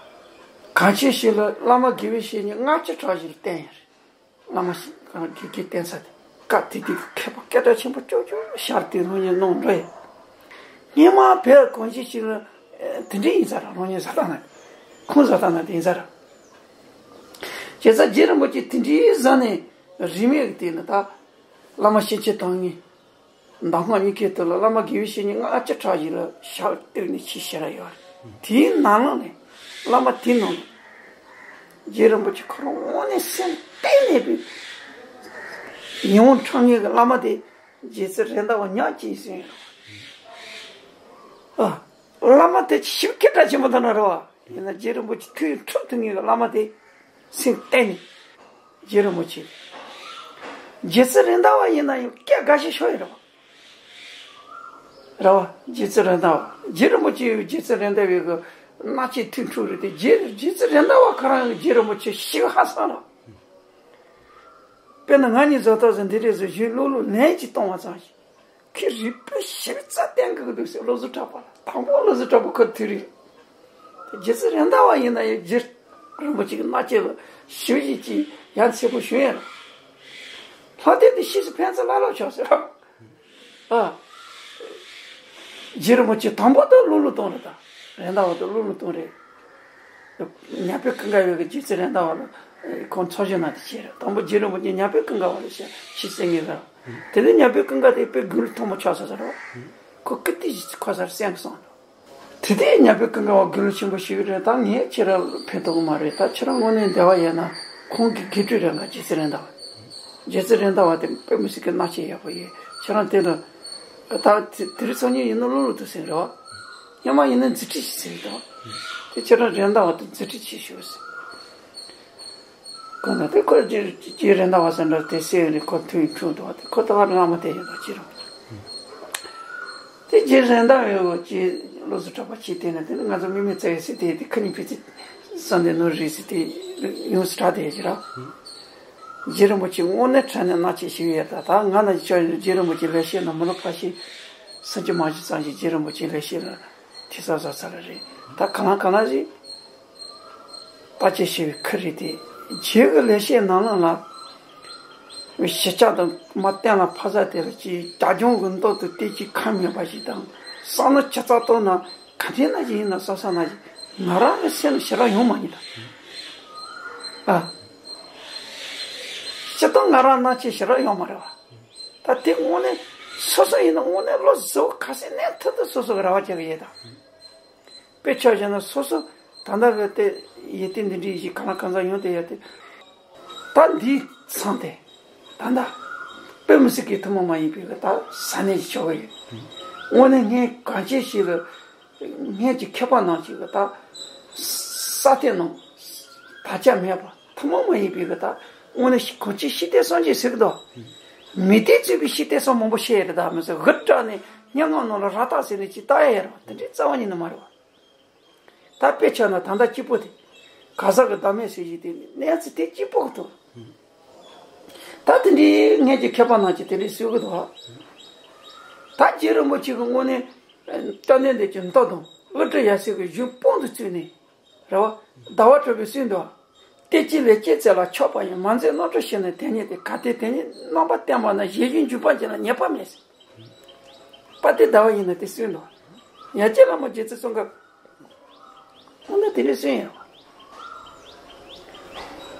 གང་ཅི་ཞིག་ལ་བླ་མ་དགེ་བའི་བཤེས་གཉེན་ལྔ་བཅུ་ཕྲག་ཞིག་ལ་བསྟེན་ཡོད་རེད། བླ་མ་ཞིག་གང་དགེ་རྒན་བསྟེན་ས་དེ་སྐབས་དེ་དུས་ཀྱི་མཁས་པ་སྐད་གྲགས་ཆེན་པོ་ཅོག་ཅོག་ཤར་དུས་སློབ་གཉེར་གནང་འགྲོ་ཡི། སྔོན་མ་བོད་གངས་ཅན་ཞིག་ལ་དེ་འདྲ་ཡིན་ས་ར། སློབ་གཉེར་ཟ་ཐང་ན་ཁོང་ཟ་ཐང་ན་དེ་ཡིན་ས་ར། བྱས་ཙང་རྗེ་རིན་པོ་ཆེ་དེ་འདྲའི་ཟ་ནས་རིས་མེད་ཀྱི་དེ་ནི་ད་བླ་མ་ཤེས་བྱའི་ཐང་ངེ་གདམས་ངག་གཉིས་ཀའི་དོན་ལ་བླ་མ་དགེ་བའི་བཤེས་གཉེན་ལྔ་བཅུ་ཕྲག་ཞིག་ལ་ཞབས་བཏུད་ནས་ཆོས་བཤད་ཡོད་རེད། དེའི་ནང་ལོགས་ནས་བླ་མ་དེའི་ནང་ནས་རྗེ་རིན་པོ་ཆེ་ཁོ་རང་དངོས་གནས་སེམས་གཏིང་ནས་པའི་ཡིད་འོང་འཕྲོག་མཁན་གྱི་བླ་མ་དེ་རྗེ་བཙུན་རེད་མདའ་བ་ཉག་གཅིག་ཟེར་ཡོད་རེད། ཨ། བླ་མ་དེ་ཞིབ་སྐད་གྲགས་ཆེན་པོ་ཐོན་ན་རེད་བ། ཡིན་ན་རྗེ་རིན་པོ་ཆེ་ཐུགས་འཁྲུག་ཐུབ་མཁན་གྱི་བླ་མ་དེ་སེམས་གཏིང་ནས་རྗེ་རིན་པོ་ཆེ། རྗེ་བཙུན་རེད་མདའ་བ་ཡིན་ན་ཡང་སྐད་དགའ་ཞིག་ཤོར་ཡོད་རེད་བ། རེད་བ། རྗེ་བཙུན་རེད་མདའ་བ། རྗེ་རིན་པོ་ཆེ་རྗེ་བཙུན་རེད་མདའ་བའི་གི་མནའ་བཅས་ཐུགས་འཁྲུག་རེད་དེ་རྗེ་རྗེ་བཙུན་རེད་མདའ་བ་ཁོ་རང་གི་རྗེ་རིན་པོ་ཆེ་ཞིག་ཧ་སང་ར། དཔེར་ན་ང་གཉིས་བཟོ་ལྟ་བཟོ་འདི་རེད་བཟོ་གཞུང་ལོ་ལོ་ལན་གཅིག་གཏོང་བ་ཙམ་ཞིག་ཁྱེད་རིག་པའི་ཞིབ་རྩ་བསྟན་གི་འདུག་ཟེར། བློ་བཟོ་གྲགས་པ་ལ་དང་པོ་བློ་བཟོ་གྲགས་པ་ཁོ་དེ་རེད། རྗེ་བཙུན་རེད་མདའ་བ་ཡིན་ན་ཡང་རྗེ་རིན་པོ་ཆེ་གི་མནའ་བཅས་ལ་ཞིབ་ཞིབ་ཀྱིས་ཡ་མཚན་པོ་ཞུ་ཡ་ར། ལྷ་སྡེ་འདི་ཤེས་སུ་ཕན་ཚུན་བླ་ལོག་ཆོག་ཟེར་ར། ཨ། རྗེ་རིན་པོ་ཆེ་དང་པོ་དུ་བློ་ལོ་གཏོང་རེད་ད། རེད་མདའ་བ་དུ་བློ་ལོ་གཏོང་རེད། ཉ་དཔོན་ཀུན་དགའ་བོས་རྗེ་བཙུན་རེད་མདའ་བ་ལ་ཁོང་ཚོགས་ཞུགས་གནང་སྟེ་བྱས་རེད། དང་པོ་རྗེ་རིན་པོ་ཆེ་ཉ་དཔོན་ཀུན་དགའ་བོ་ལ་ཤ་ཤི་གསོད་མཁན་རེད། དེ་ནས་ཉ་དཔོན་ཀུན་དགའ་དེ་དཔེ་དགུང་ལོ་མཐོན་པོ་ཆགས་ས་ཟེར་རོ། ཁོ་ཀི་ཏི་ཁོ་སར་གསན་གི་སོང་། དེ་དུས་ཉ་དཔོན་ཀུན་དགའ་བ་དགུང་ལོ་ཆེན་པོ་ཞིག་རེད། ད་ངས་ཁྱེད་རང་ཕན་ཐོགས་གི་མ་རེད། ད་ཁྱེད་རང་དངོས་གནས་འདི་བ་ཡིན་ན་ཁོང་གི་དགེ་ཕྲུག་རེད་འགའ། རྗེ་བཙུན་རེད་མདའ་བ། རྗེ་བཙུན་རེད་མདའ་བ་དེ་དཔེ་མི་སྲིད་ཀྱི་མནའ་བཅས་ཡག་པོ་ཡོད། ཁྱེད་རང་དེ་ལ་ད་དེ་དེ་རིང་སང་ཉིན་ཡིན་ན་བློ་ལོ་དུ་ཟིན་རེད་བ། སྔོན་མ་ཡིན་ན་འཛིན་ཁྲིད་ཅིག་ཟིན་འདུག་དེ་ཁྱེད་རང་རེད་མདའ་བ་དེ་འཛིན་ཁྲིད་ཅིག་ཞུ་ཟིན། ཁོ་ན་དེ་ཁོ་རྗེ་རྗེ་རེད་མདའ་བ་ཟེར་འདྲ་དེ་སེ་ནས་ཁོ་ཐུག་འཁྲུངས་འདུག་དེ་ཁོ་ད་བར་སྔ་མ་དེ་ཡིན་ད་ཅི་རུང་། དེ་རྗེ་རེད་མདའ་བའི་འོ་ཅི་བློ་གཟུ་གྲགས་པ་ཅིག་བསྟན་ནས་དེ་ནི་ང་ཚོ་མི་མེད་རྩ་བའི་སྲིད་དེ་དེ་ཁ་ཉིན་ཕི་ཚི་བསམ་དེ་ནོར་རེད་ཟེར་དེ་ཡོངས་སུ་གྲགས་དེ་ཡ་ཅི་ར། རྗེ་རིན་པོ་ཆེ་དངོས་གནས་དྲང་ནས་མནའ་བཅས་ཞིག་ཡོད་ད། ད་ང་ན་ཅི་ཆོག་རྗེ་རིན་པོ་ཆེ་ལེགས་བཤད་ན་མི་ལོ་ཕལ་ཆེར་སུམ་ཅུ་མ་ཞིག་ཙམ་ཞིག་རྗེ་རིན་པོ་ཆེ་ལེགས་བཤད་ལ་ཐེ་ཚོམ་ཟ་ཚར་རེད། ད་གང་ལ་གང་ལ་རེད། བརྟག་དཔྱད་བྱས་པའི་ཁུལ་རེད་དེ། རྗེ་གི་ལེགས་བཤད་ནང་ལ་ལ། ཞི་ཆགས་དང་མ་གཏན་ལ་ཕབ་ས་དེ་ལ་ཅིག་བྱ་ཁྱུང་གི་མདོག་ཏུ་བལྟས་ཀྱི་ཁ་མེད་པ་ཞིག་དང་། བསམ་བློ་ཇི་ཙམ་གཏོང་ན་ག་འདྲའི་ན་ཞིག་ཡིན་ན་བསམ་བསམ་ན་ཞིག་ང་རང་གི་སེམས་ལ་ཞེ་དྲག་ཡོང་མ་ཉན་ད། ཨ། སྤྱིར་བཏང་ང་རང་སྣང་ཆེན་ཞེ་དྲག་ཡོང་མ་རེད་བ། ད་དེ་དངོས་གནས་སོ་སོ་ཡིན་ན་དངོས་གནས་བློ་གཟུ་བོ་ཁ་སེང་གནས་ཐུབ་ཐུབ་སོ་སོ་གི་རེ་བ་བྱེད་གི་ཡོད་ད། དཔེ་ཆ་བཞག་ན་སོ་སོ་ད་ལྟ་གི་དེ་ཡིད་བརྟན་འདི་འདྲའི་ཞིག་གང་ལ་གང་འཚམ་ཡོང་དེ་ཡོད་དེ། ད་འདིའི་མཚམས་དེ་ད་ལྟ་དཔེ་མི་སྲིད་ཀྱི་ཐུན་མོང་མ་ཡིན་པའི་གི་ད་ས་གནས་ཀྱི་ཆོ་ག་ཡོད། དངོས་གནས་སྔོན་གང་ཅི་ཞིག་ལ་སྔོན་གྱི་མཁས་པ་རྣམས་ཀྱི་གི་ད་ས་སྟེང་ནང་དར་ཁྱབ་མེད་པ། ཐུན་མོང་མ་ཡིན་པའི་གི་ད་དངོས་གནས་གང་ཅི་ཤེས་ལྡན་སངས་རྒྱས་ཟེར་གི་འདུག་མི་སྡེ་གཙོས་པའི་ཤེས་ལྡན་སོགས་མང་པོ་བཤད་ཡོད་རེད། ད་མི་ཚོ་གུར་དྲག་ནས་སྙན་ངག་ནང་ལ་ར་རྟགས་ཟེར་ནས་ཅིག་ལྟ་ཡ་ཡོད་རེད་བ། དེ་འདྲའི་རྩ་བ་ཉིད་ནས་མ་རེད་བ། ད་དཔེ་ཆ་ན་ད་ལྟ་སྐྱིད་པོ་དེ་ག་ས་གི་བདག་མེད་ཟེར་གྱི་དེ་གནས་ཚུལ་དེ་སྐྱིད་པོ་གི་འདུག་ད་དེ་འདྲའི་སྔོན་གྱི་མཁས་པ་རྣམས་ཀྱིས་དེ་འདྲའི་གསུང་གི་འདུག་ད་རྗེ་རིན་པོ་ཆེ་གི་དངོས་གནས་བཅོམ་ལྡན་འདས་ཀྱི་མདོ་དང་དབུ་སྐྲ་ཡབ་སྲས་ཀྱི་གཞུང་དཔང་དུ་བཙུགས་ནས། རེད་བ། ཟླ་བ་གྲགས་པས་གསུངས་འདུག་སྟེ་ཅི་ལས་ཅི་བཙལ་ལ་ཆགས་པ་ཡིན། མ་འཛེམ་རྣམ་གྲོལ་ཞིག་ནི་དེ་ཉིད་དེ། གལ་ཏེ་དེ་ཉིད་རྣམ་པར་བསྟན་པ་ན། གཞན་གཞུང་འཇུག་པ་ཅན་ལ་ཉེས་པ་མེད། དཔལ་ལྡན་ཟླ་བ་ཡིན་ན་དེ་གསུངས་འདུག་ཡང་རྗེ་བླ་མ་རྗེ་བཙུན་ཙོང་ཁ་པ་ན་དེ་འདྲ་གསུངས་ཡོད་རེད་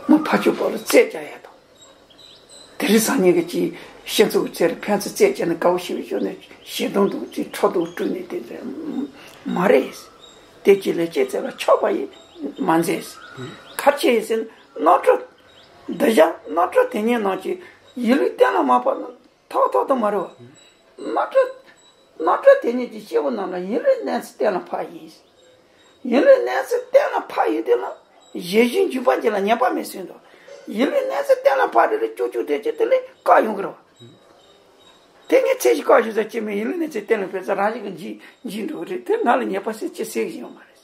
བ། མ་ཕ་ཆོས་པ་ལ་རྩད་བཅག་ཡ་དང་། དེ་རིང་སང་ཉིན་གྱི་ཅིག་སྤྱི་ཚོགས་ཀྱི་ཚེ་རིང་ཕན་ཚུན་རྩད་བཅད་ནས་དགའ་བོ་ཞེ་པོ་བྱུང་ནས་ཞེ་སྡང་དང་ཅིག་ཕྲག་དོག་བསྐྲུན་ནས་དེ་ཚོ་མ་རེད། དེ་ཅིག་ལས་ཅི་ཚེ་ལ་ཆགས་པ་ཡིན་མ་མཛད། གར་ཆེ་ཡིན་ཟེར་ན་རྣམ་གྲོལ། འདི་བཞག་རྣམ་གྲོལ་དེ་ཉིད་ནང་གི་ཡིད་ལུས་གཏན་ལ་མ་ཕབ་ན་ཐོག་ཐོག་ཏུ་མ་རེད་བ། རྣམ་གྲོལ། རྣམ་གྲོལ་དེ་ཉིད་ཀྱི་སྐྱེས་བུ་རྣམས་ལ་ཡིད་ལུས་གནས་ཚུལ་གཏན་ལ་ཕབ་ཡིན། ཡིད་ལུས་གནས་ཚུལ་གཏན་ལ་ཕབ་ཡོད་དེ་ལ་གཞན་གཞན་འཇུག་པ་གཅིག་ལ་ཉེས་པ་མེད་ཟེར་འདུག་ཡིད་ལུས་གནས་ཚུལ་གཏན་ལ་ཕབ་རེ་རེ་ཅོག་ཅོག་དེ་ཅི་དེ་ལས་བཀག་ཡོང་གི་རེད་བ། དེ་ངས་ཚེ་ཞིག་བཀག་ཞུ་ས་ཅི་མིན་ཡིད་ལུས་གནས་ཚུལ་གཏན་ལ་ཕབ་ས་རང་བཞིན་གྱི་འཇིག་འཇིག་འགྲོ་གི་རེད། དེ་ང་ལ་ཉེས་པ་སེལ་ཅི་སེལ་གི་ཡོད་མ་རེད།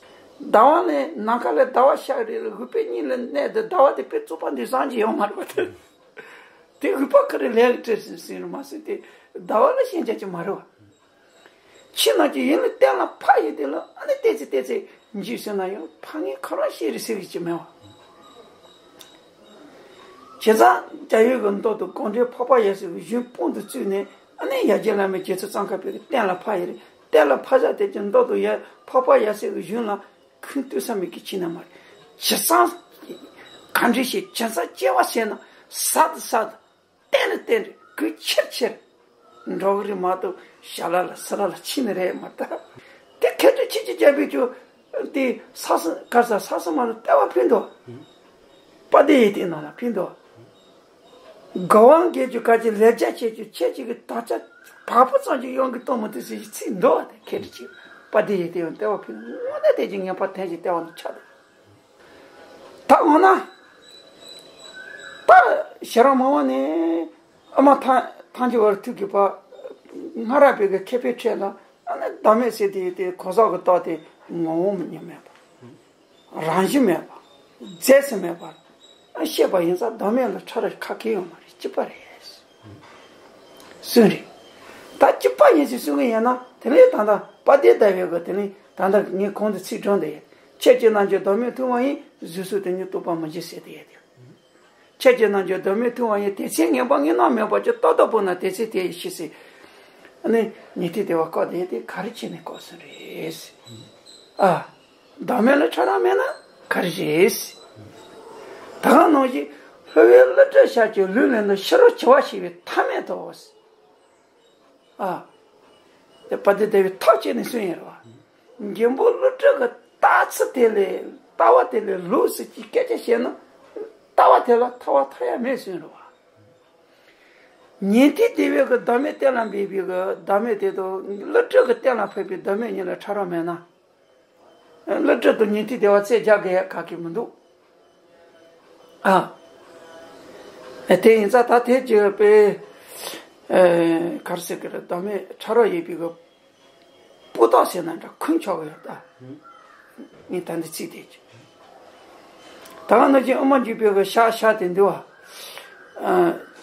ཟླ་བ་ལས་ནམ་མཁའ་ལས་ཟླ་བ་ཤར་རེ་རེ་འོད་དཔག་གཉིས་ལ་གནས་དེ་ཟླ་བ་དེ་དཔེ་རྩུབ་པ་འདི་བཟང་གི་ཡོད་མ་རེད་བ། དེ་དེ་འོད་དཔག་གི་རེ་ལས་ཀྱི་སྤྲད་ཟིན་ཟིན་རུ་མ་ཟིན་དེ་ཟླ་བ་ལ་ཤན་ཆ་ཅི་མ་རེད་བ། ཕྱི་ནང་གི་ཡིད་ལུས་གཏན་ལ་ཕབ་ཡོད་དེ་ལ་ཨ་ནི་ཏོག་ཙམ་ཏོག་ཙམ་འཇིག་ཟིན་ན་ཡང་ཕ་ངའི་ཁོ་རང་ཤེས་རེ་ཟེར་གི་ཅི་མེད་བ། བྱས་ཙང་རྒྱ་ཡོད་ཀྱི་མདོ་དང་གངས་འདྲེན་འཕགས་པ་ཡབ་སྲས་ཀྱི་གཞུང་དཔུང་དུ་བཙུགས་ནས་ཨ་ནི་ཡ་གྱལ་བླ་མའི་རྗེ་བཙུན་ཙོང་ཁ་པའི་གཏན་ལ་ཕབ་ཡོད་རེད། གཏན་ལ་ཕབ་བཞག་དེ་ཀྱི་མདོ་དང་ཡ་འཕགས་པ་ཡབ་སྲས་ཀྱི་གཞུང་ལ་ཁུངས་གཏུགས་ས་མེད་ཀི་ཅི་ན་མ་རེད། ཇི་ཙམ་ག་འདྲ་ཞིག་ཇི་ཙམ་སྐྱེ་བ་ཟེར་ན་ཟབ་ཏུ་ཟབ་ཏུ་གཏན་ལ་གཏན་རེད་གུས་ཆེར་ཆེར་འགྲོ་གི་རེད་མ་གཏོགས་ཞྭ་ལ་ལ་སི་ར་ལ་ཕྱིན་ནི་རེད་མ་གཏོགས། དེ་ཁྱེད་ཚོས་ཁྱེད་ཀྱི་རྒྱལ་པོས་ཀྱང་དེ་ས་སི་གར་ས་ས་སི་མ་ལ་ལྟ་བ་ཕུལ་འདུག་དཔལ་ལྡན་ཡེ་ཤེས་ནང་ལ་ཕུལ་འདུག་དགའ་དབང་རྒྱལ་གྱི་བཀའ་ཀྱི་ལས་རྒྱ་ཆེ་ཀྱི་ཁྱེད་ཀྱི་དག་ཆ་བ་སྤུ་ཙམ་གྱི་དབང་གིས་གཏོང་མི་ཐུབ་ཟེར་གྱི་ཚིག་འདུག་བ། དེ་ཁྱེད་ཀྱི་དཔལ་ལྡན་ཡེ་ཤེས་ལྟ་བ་ཕུལ་དངོས་གནས་དེ་ཀྱི་ངན་པ་ཐེན་གྱི་ལྟ་བ་ནི་ཆགས་འདུག་ད་འོ་ན། ད་ཤེས་རབ་མང་བ་ནས་ཨ་མ་ཐང་ཐང་ཆེ་བར་ཐུག་གི་པ། སྔ་རབས་པའི་གི་མཁས་པའི་ཁྲོད་ལ་ཨ་ནི་བདག་མེད་ཟེར་དེ་དེ་གོ་ས་གི་རྟགས་དེ་ངོ་བོ་མི་ཉམས་མེད་པ། རང་བཞིན་མེད་པ། རྫས་སུ་མེད་པ། ཨ་ཤེས་པ་ཡིན་ཙང་བདག་མེད་ལ་ཕྲ་རགས་ཁ་ཁེ་ཡོང་མ་རེད་གཅིག་པ་རེད། གསུངས་རེད། ད་གཅིག་པ་ཡིན་ཞེས་གསུང་གི་ཡིན་ན་དེ་ནས་ད་ལྟ་དཔལ་ལྡན་ཟླ་བའི་གི་དེ་ནས་ད་ལྟ་ངས་གོང་དུ་ཚིག་སྒྲོན་འདི་ཡིན། ཁྱེད་ཀྱི་རྣལ་འབྱོར་བདག་མེད་མཐོང་བ་ཡིན། གཟུགས་སོགས་དེ་ཉིད་རྟོགས་པ་མི་འགྱུར་ཟེར་དེ་ཡོད་དེ། ཁྱེད་ཀྱི་རྣལ་འབྱོར་བདག་མེད་མཐོང་བ་ཡིན། དེ་ཚེ་ངན་པ་ངན་སྣང་མེད་པར་གྱུར། རྟག་ཏུ་སྤོབས་ན་དེ་ཚེ་དེ་ཡི་ཤེས་ཟེར། ཨ་ནི་ཉན་ཐོས་སྡེ་པ་བཀག་དེ་དེ་ག་རེ་བྱས་ནས་བཀག་སོང་རེད། ཨ། བདག་མེད་ལ་ཕྲ་རགས་མེད་ན་ག་རེ་རེད། ད་ག་ནང་བཞིན་ལྷོ་བའི་ཀླུ་སྒྲུབ་ཞབས་ཀྱིས་ལུས་ལེན་དུ་ཕྱི་རོལ་བྱེ་བ་ཞེས་པའི་ཐ་མལ་དུ། ཨ། དཔལ་ལྡན་ཟླ་བའི་ཐག་བཅད་ནས་གསུངས་ཡོད་རེད་བ། མགོན་པོ་ཀླུ་སྒྲུབ་ཀྱི་ལྟ་ཚུལ་དེ་ལས་ལྟ་བ་དེ་ལས་ལོགས་སུ་ཅིག་སྐད་ཆ་བཤད་ན་ལྟ་བ་དེ་ལ་ཐར་བ་ཐར་ཡ་མེད་གསུངས་རེད་བ། ཉན་ཐོས་སྡེ་པའི་གི་བདག་མེད་གཏན་ལ་འབེབས་པའི་གི་བདག་མེད་དེ་དང་ཀླུ་སྒྲུབ་ཀྱི་གཏན་ལ་ཕབ་པའི་བདག་མེད་གཉིས་ལ་ཕྲ་རགས་མེད་ན། ཀླུ་སྒྲུབ་དང་ཉན་ཐོས་སྡེ་པ་རྩད་རྒྱག་དགོས་ཡ་ག་གེ་མི་འདུག་ཨ། དེ་ཡིན་ཙང་ད་དེ་གྱོད་པའི་གར་སེ་གི་རེད། བདག་མེད་ཕྲ་རགས་ཡོད་པའི་གི་སྤུ་དག་ཟེར་ན་འདྲ་ཁུངས་ཆགས་ཡོད་ད། ངས་ད་འདི་ཚིག་དེ་གྱོད། ད་ག་ནང་བཞིན་དབུ་མ་འཇུག་པའི་གི་ཤ་ཤ་དེ་འདུལ་བ། ཨ།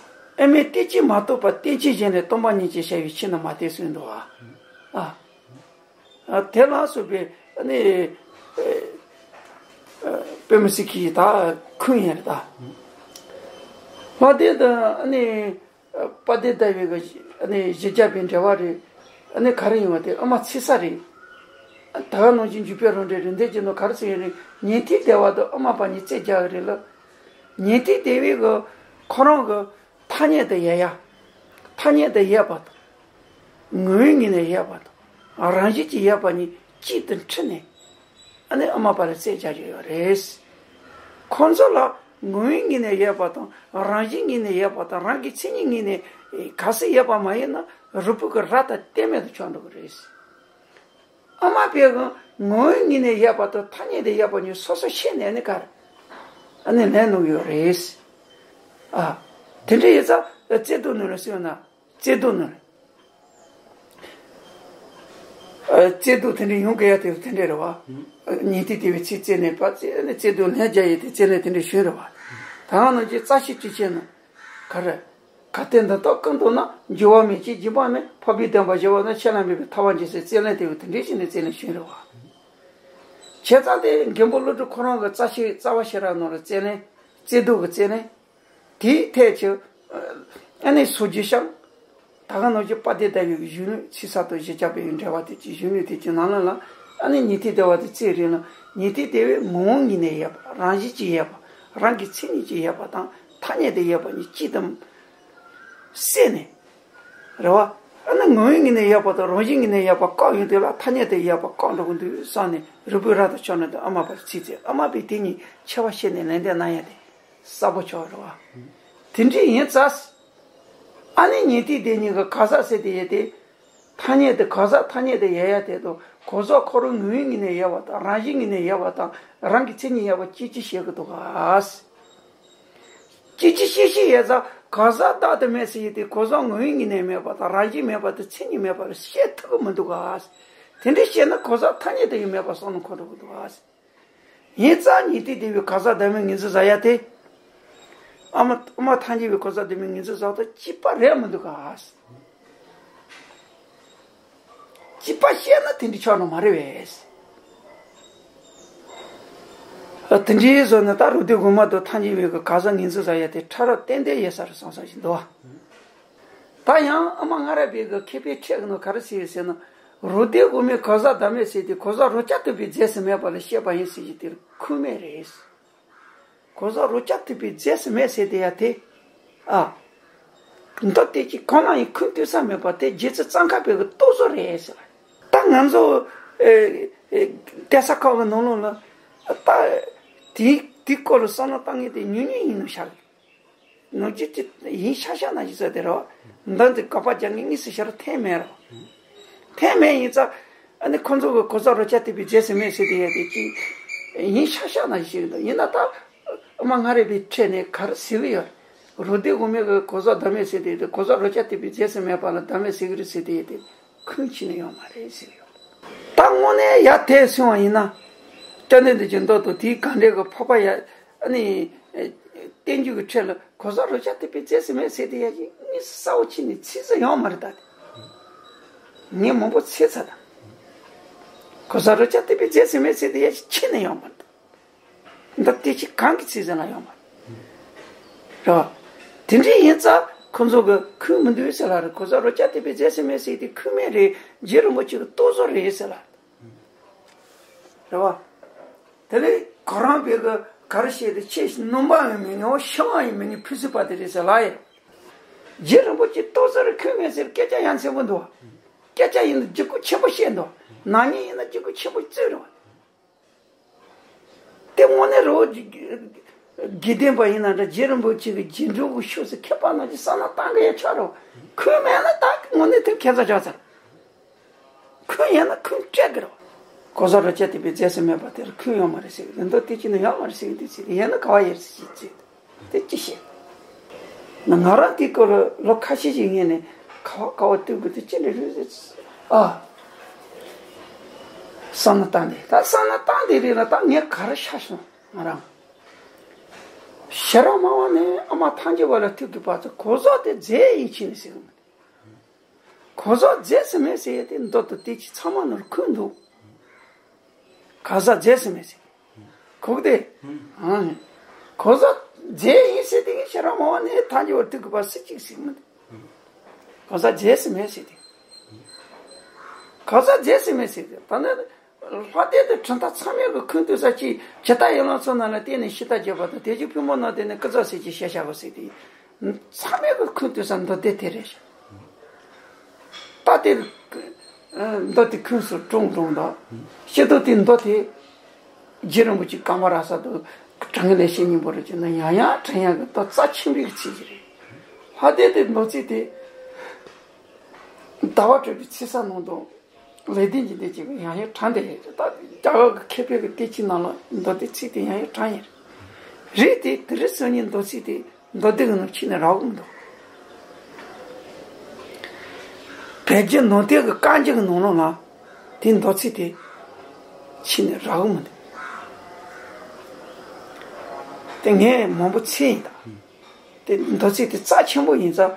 ཨ་མའི་བསྟན་བཅོས་མ་གཏོགས་པ་བསྟན་བཅོས་གཞན་ལས་སྟོང་པ་ཉིད་ཅེས་བྱ་བའི་ཕྱིར་ན་མ་བསྟན་གསུངས་འདུག་ཨ། ཨ། དེ་ལ་སོགས་པའི་ཨ་ནི་ཨ་ཨ་དཔེ་མི་སྲིད་ཀྱི་ད་ཁུངས་ཡིན་རེད་ད། ལྷག་དོན་དུ་ཨ་ནི་དཔལ་ལྡན་ཟླ་བའི་གི་ཨ་ནི་བཞི་བརྒྱ་པའི་འགྲེལ་པ་རེད། ཨ་ནི་ག་རེ་ཡིན་བ་དེ་ཨ་མ་ཚིག་གསལ་རེད། ད་ག་ནང་བཞིན་འཇུག་པའི་རང་འགྲེལ་རེད། འདི་གྱི་ནང་ག་རེ་ཟེར་ཡོད་རེད། ཉན་ཐོས་སྡེ་པ་དང་ཨ་མ་པ་གཉིས་རྩད་རྒྱག་གི་རེད་ལ། ཉན་ཐོས་སྡེ་པའི་གི་ཁོ་རང་གི་ཐ་སྙད་དུ་ཡོད་ཡ། ཐ་སྙད་དུ་ཡོད་པ་དང་། ངོ་བོའི་ངོས་ནས་ཡོད་པ་དང་། རང་བཞིན་གྱིས་ཡོད་པ་གཉིས་གཅིག་ཏུ་འཁྲིལ་ནས། ཨ་ནི་ཨ་མ་པ་ལ་རྩད་རྒྱག་རྒྱུ་ཡོད་རེད། ཁོང་ཚོ་ལ་ངོ་བོའི་ངོས་ནས་ཡོད་པ་དང་རང་བཞིན་ངོས་ནས་ཡོད་པ་དང་རང་གི་མཚན་ཉིད་ངོས་ནས་གལ་སྲིད་ཡོད་པ་མ་ཡིན་ན་རིལ་བུ་གི་རྭ་ལྟར་གཏན་མེད་དུ་ཆགས་འགྲོ་གི་རེད། ཨ་མ་པའི་གི་ངོ་བོའི་ངོས་ནས་ཡོད་པ་དང་ཐ་སྙད་དུ་ཡོད་པ་གཉིས་སོ་སོ་ཤེས་ནས་ནི་གར་ཨ་ནི་ལན་གནང་གི་ཡོད་རེད། ཨ། དེ་འདྲ་ཡིན་ཙང་རྩོད་ཟློས་ནོར་ལ་གསུངས་ན་རྩོད་ཟློས་ནོར། རྩོད་ཟློས་དེ་འདྲ་ཡོང་གི་ཡ་དེ་དེ་འདྲ་རེད་བ། ཉན་ཐོས་སྡེ་པའི་ཚིག་རྩོད་ནས་པ་རྩོད་ནས་རྩོད་ཟློས་ལན་རྒྱག་ཡས་དེ་རྩོད་ནས་དེ་འདྲ་ཞུས་རེད་བ། ད་ག་ནང་བཞིན་རྩ་ཤེ་ཊཱིཀ་ཆེན་ནི་ག་རེ། གལ་ཏེ་འདི་དག་ཀུན་རྟོགས་ན། འགྱུར་བ་མེད་ཅིང་འཇིག་པ་མེད། འཕགས་པའི་བདེན་པ་བཞི་པོ་ནི། ཆེས་ལྷག་མིན་པའི་ཐར་པ་འབྱུང་ཟེར་རྩོད་ལན་དེ་བས་དེ་འདྲའི་ཞིག་ནས་རྩོད་ལན་ཞུས་རེད་བ། བྱས་ཙང་དེ་མགོན་པོ་ཀླུ་སྒྲུབ་ཁོ་རང་གི་རྩ་ཤེ་རྩ་བ་ཤེས་རབ་ནང་ལ་རྩོད་ལན། རྩོད་ཟློས་ཀྱི་རྩོད་ལན། དེའི་ཐད་ཀྱི་ཨ་ནི་སོ་བརྒྱད་བཤམས། ད་ག་ནང་བཞིན་དཔལ་ལྡན་ཟླ་བའི་གཞུང་ལུགས་ཚིག་གསལ་དང་བཞི་བརྒྱ་པའི་འགྲེལ་པ་དེ་ཀྱི་གཞུང་ལུགས་དེ་ཀྱི་ནང་ལ་ལ་ཨ་ནི་ཉན་ཐོས་སྡེ་པ་དེ་རྩོད་རིགས་ལ་ཉན་ཐོས་སྡེ་པའི་ངོ་བོ་ཉིད་ནས་ཡོད་པ་རང་བཞིན་གྱིས་ཡོད་པ་རང་གི་མཚན་ཉིད་ཀྱིས་ཡོད་པ་དང་ཐ་སྙད་དུ་ཡོད་པ་གཉིས་གཅིག་ཏུ་ བསད་ནས། རེད་བ། ཨ་ནི་ངོ་བོའི་ངོས་ནས་ཡོད་པ་དང་རང་བཞིན་ངོས་ནས་ཡོད་པ་བཀག་ཡོང་དུས་ལ་ཐ་སྙད་དུ་ཡོད་པ་བཀག་འགྲོ་གི་འདུག་བསམ་ནས་རུས་པའི་ར་དང་ཕྱག་ན་དང་ཨ་མ་པར་ཚིག་ཚིག་ཨ་མ་པའི་དེ་གཉིས་ཆེ་བ་བཤད་ནས་ལན་འདེབས་གནང་ཡ་དེ་གསལ་པོ་ཆགས་རེད་བ། དེ་འདྲ་ཡིན་ཙང་། ཨ་ནི་ཉན་ཐོས་དེ་གཉིས་ཀྱི་གང་ཟག་ཟེར་དེ་ཡོད་དེ། ཐ་སྙད་དུ་གང་ཟག་ཐ་སྙད་དུ་ཡོད་ཡ་དེ་དང་གང་ཟག་ཁོ་རང་ངོ་བོའི་ངོས་ནས་ཡོད་པ་དང་རང་བཞིན་ངོས་ནས་ཡོད་པ་དང་རང་གི་མཚན་ཉིད་ཡོད་པ་སྐད་ཅིག་བཤད་གི་འདུག་ག་སྐད་ཅིག་བཤད་བཤད་ཡོད་ཙང་གང་ཟག་རྟག་ཏུ་མེད་ཟེར་ཡས་དེ་གང་ཟག་ངོ་བོའི་ངོས་ནས་མེད་པ་དང་རང་བཞིན་མེད་པ་དང་མཚན་ཉིད་མེད་པ་རེད་བཤད་ཐུབ་ཀྱི་མི་འདུག་ག་དེ་འདྲ་བཤད་ན་གང་ཟག་ཐ་སྙད་དུ་ཡང་མེད་པ་སོང་ན་ཁོ་འགྲོ་གི་འདུག་ག་ཡིན་ཙང་ཉན་ཐོས་སྡེ་པའི་གང་ཟག་བདག་མེད་ངོས་འཛིན་བཟོ་ཡ་དེ། ཨ་མ་ཨ་མ་ཐམས་ཅད་པའི་གང་ཟག་བདག་མེད་ངོས་འཛིན་བཟོ་དང་གཅིག་པ་རེད་མི་འདུག་ག་གཅིག་པ་བཤད་ན་དེ་འདྲ་ཆགས་ནི་མ་རེད་པས། དེ་འདྲའི་བཟོ་ན་ད་རུ་སྡེ་དགོན་པ་དང་ཐམས་ཅད་པའི་གང་ཟག་ངོས་འཛིན་བཟོ་ཡ་དེ་ཕྲ་རབ་ཏན་ཏན་ཡོད་ས་རེད་བསམ་བསམ་ཞིག་འདུག་བ། ད་ཡང་ཨ་མ་སྔ་རབས་པའི་གི་མཁས་པའི་ཁྲིད་ཀྱི་ནང་ག་རེ་ཟེར་ཡོད་ཟེར་ན། རུ་སྡེ་དགོན་པའི་གང་ཟག་བདག་མེད་ཟེར་དེ་གང་ཟག་རང་རྐྱ་ཐུབ་པའི་རྫས་སུ་མེད་པ་ལ་བཤད་པ་ཡིན་ཟེར་གྱི་དེ་ཁུངས་མེད་རེད། གང་ཟག་རང་རྐྱ་ཐུབ་པའི་རྫས་སུ་མེད་ཟེར་དེ་ཡ་དེ། ཨ། མདོ་སྡེ་གཅིག་གང་ལ་ཡང་ཁུངས་གཏུགས་ས་མེད་པ་དེ་རྗེ་བཙུན་ཙོང་ཁ་པའི་གི་རྟོག་བཟོ་རེད་ཟེར། ད་ང་ཚོ། ཨེ། ཨེ། གདན་ས་ཁག་གི་ནང་ལོགས་ལ། ད། དེའི་དེའི་སྐོར་ལ་བསམ་བློ་བཏང་མཁན་དེ་ཉུང་ཉུང་ཡིན་ནོ་ཤག་ནོར་གྱི་ཅི་ཡིན་ཤག་ཤག་ན་ཞིག་ཟེར་དེ་རོ། འདི་འདི་དགག་པ་རྒྱག་མཁན་དངོས་སུ་ཤར་ཐེངས་མེད་རོ། ཐེངས་མེད་ཡིན་ཙང་། ཨ་ནི་ཁོ་ཚོ་གི་གོ་ས་རོ་ཅག་དེ་པའི་རྫས་སུ་མེད་ཟེར་དེ་ཡ་དེ་ཅི། ཡིན་ཤག་ཤག་ན་ཞིག་འདུག་ཡིན་ན་ད། ཨ་མ་སྔ་རབས་པའི་ཁྲིད་ནས་ག་རེ་ཟེར་གི་ཡོད། རུ་སྡེ་དགོན་པའི་གི་གོ་ས་བདག་མེད་ཟེར་དེ་དེ་གོ་ས་རོ་ཅག་དེ་པའི་རྫས་སུ་མེད་པ་ལ་བདག་མེད་ཟེར་གི་རེད་ཟེར་དེ་ཡ་དེ། ཁུངས་ཕྱིན་ནས་ཡོང་མ་རེད་ཟེར་ཡོད། ད་དངོས་གནས་ཡ་དེ་སོང་བ་ཡིན་ན། སྐྱབས་གནས་འདི་ཀྱི་མདོ་དང་དེའི་གང་འདྲའི་གི་འཕགས་པ་ཡ། ཨ་ནི། བསྟན་བཅོས་ཀྱི་ཁྲིད་ལ་གོ་ས་རོ་ཅག་དེ་པའི་རྫས་སུ་མེད་ཟེར་དེ་ཡ་ཞིག་དངོས་སུ་གསལ་བོ་ཕྱིན་ནས་ཚིག་ཟིག་ཡོང་མ་རེད་ད་དེ། ངས་མང་པོ་བྱས་ཚར་ད། གོ་ས་རོ་ཅག་དེ་པའི་རྫས་སུ་མེད་ཟེར་དེ་ཡ་ཞིག་ཕྱིན་ནས་ཡོང་མ་རེད་ད། འདི་སྐད་ཆ་གང་གི་ཚིག་ཟིན་ལ་ཡོང་བ་རེད། དེ་འདྲ་ཡིན་ཙང་ཁོ་ཚོ་གི་ཁུངས་མི་འདུག་ཟེར་ལ་རེད། གོ་ས་རོ་ཅག་དེ་པའི་རྫས་སུ་མེད་ཟེར་དེ་ཁུངས་མེད་རེད། རྗེ་རིན་པོ་ཆེ་གི་རྟོག་བཟོ་རེད་ཟེར་ལ་རེད་བ། དེ་ལས་ཁོ་རང་པའི་གི་ག་རེ་བཤད་དེ་ཆེས་སྣུམ་པ་ཡང་མི་ཉོ་ཤ་བ་ཡང་མི་ཉོ་ཕུན་སུམ་པ་དེ་རེད་ཟེར་ལ་ཡོད། རྗེ་རིན་པོ་ཆེ་རྟོག་བཟོ་རེད་ཁུངས་མེད་ཟེར་སྐད་ཆ་ཡ་མཚན་པོ་འདུག་བ། སྐད་ཆ་ཡིན་ན་ལྗིད་ཁོག་ཆེན་པོ་བཤད་འདུག་ནག་ཉེས་ཡིན་ན་ལྗིད་ཁོག་ཆེན་པོ་རྩོད་རེད་བ། དེ་དངོས་གནས་རོ། དགེ་ལྡན་པ་ཡིན་ན་འདྲ་རྗེ་རིན་པོ་ཆེ་གི་རྗེས་འགྲོ་གི་ཤོག་སེ་མཁས་པ་རྣམས་ཀྱི་བསམ་བློ་བཏང་གི་ཡ་ཆགས་རོ། ཁུངས་མེད་ན་ད་དངོས་གནས་དེ་ཁྱད་མཚར་ཆགས་ཚར། ཁུངས་ཡོད་ན་ཁུངས་སྤྲད་གི་རོ། གོ་ས་རོ་ཅག་དེ་པའི་རྫས་སུ་མེད་པ་དེར་ཁུངས་ཡོད་མ་རེད་ཟེར་གི་འདུག་དེ་ཅི་ནས་ཡོད་མ་རེད་ཟེར་གི་འདུག་ཚིག་དེ་ཡིན་ན་ག་བ་ཡོད་ཟེར་གི་ཚིག་དེ་ཅི་ཤེས། ང་རང་དེའི་སྐོར་ལ་ལོ་ཁ་ཤས་ཤིག་སྔོན་ནས་ག་བ་ག་བ་བཏུག་དགོས་དེ་ཅི་འདྲ་རེད་ཟེར། ཨ། བསམ་བློ་བཏང་དེ་ད་བསམ་བློ་བཏང་དེ་རེད་ལ་ད་ངས་ག་རེ་ཤ་སོང་ང་རང་། ཤེས་རབ་སྨྲ་བ་ནས་ཨ་མ་ཐམས་ཅད་པ་ལ་ཐུག་གི་བར་དུ་གོ་ས་དེ་རྫས་ཡིན་ཕྱིན་ནས་ཟེར་གི་མ་རེད། གོ་ས་རྫས་སུ་མེད་ཟེར་ཡས་དེ་མདོ་དང་དེ་ཅི་ཚང་མ་ནོར་ཁུངས་འདུག་གོ་ས་རྫས་སུ་མེད་ཟེར། གོ་གི་དེ། ཨང་། གོ་ས་རྫས་ཡིན་ཟེར་དེ་ཤེས་རབ་སྨྲ་བ་ནས་ཐམས་ཅད་པར་ཐུག་གི་བར་སུ་གཅིག་ཟེར་མི་འདུག་གོ་ས་རྫས་སུ་མེད་ཟེར་དེ། གོ་ས་རྫས་སུ་མེད་ཟེར་དེ་ད་ནི། ལྷ་སྡེ་དང་གྲུབ་མཐའ་ཚང་མའི་གི་ཁུངས་གཏུགས་ས་ཅིག་ཇི་ལྟར་ཡན་ལག་ཚོགས་རྣམས་ལ་བརྟེན་ནས་ཤིང་རྟ་བརྒྱད་པ་དང་དེ་བཞིན་ཕུང་པོ་རྣམས་བརྟེན་ནས་ཀུན་རྫོབ་ཟེར་གྱི་ཤེས་བྱ་བ་ཟེར་དེ། ཚང་མའི་གི་ཁུངས་གཏུགས་ས་མདོ་སྡེ་དེ་རེད། ད་དེ། མདོ་དེ་ཁུངས་སུ་དྲངས་དྲངས་དང་། ཤེས་རྟོགས་དེ་མདོ་དེ། རྗེ་རིན་པོ་ཆེ་ཀ་མ་ར་ས་དང་དྲང་ངེས་ལེགས་བཤད་སྙིང་པོ་རེད་ཅེ་ན་ཡང་ཡང་དྲན་ཡག་གི་མདོ་རྩ་ཆེན་པོའི་ཚིག་ཅིག་རེད། ལྷ་སྡེ་དེ་མདོ་ཚིག་དེ། ཟླ་བ་གྲགས་པའི་ཚིག་གསར་ནང་དུ། ལེགས་ལྡན་གྱི་སྡེ་གཅིག་གི་ཡང་ཡང་དྲངས་ཏེ་ཡོད་ད་རྒྱ་གར་གྱི་མཁས་པའི་གི་བསྟན་བཅོས་ནང་ལ་མདོ་སྡེ་ཚིག་དེ་ཡང་ཡང་དྲངས་ཡོད་རེད། རེད་དེ་དེ་རིང་སང་ཉིན་མདོ་ཚིག་དེ་མདོ་སྡེ་གི་ནང་ཕྱིན་ནས་རག་གི་མི་འདུག་བོད་བརྒྱུད་ནང་བསྟན་གྱི་བཀའ་འགྱུར་གྱི་ནང་ལོགས་ལ་དེ་མདོ་ཚིག་དེ་ཕྱིན་ནས་རག་གི་མི་འདུག་དེ་ངས་མང་པོ་འཚོལ་ཡིན་ད། དེ་མདོ་ཚིག་དེ་རྩ་ཆེན་པོ་ཡིན་ཙང་།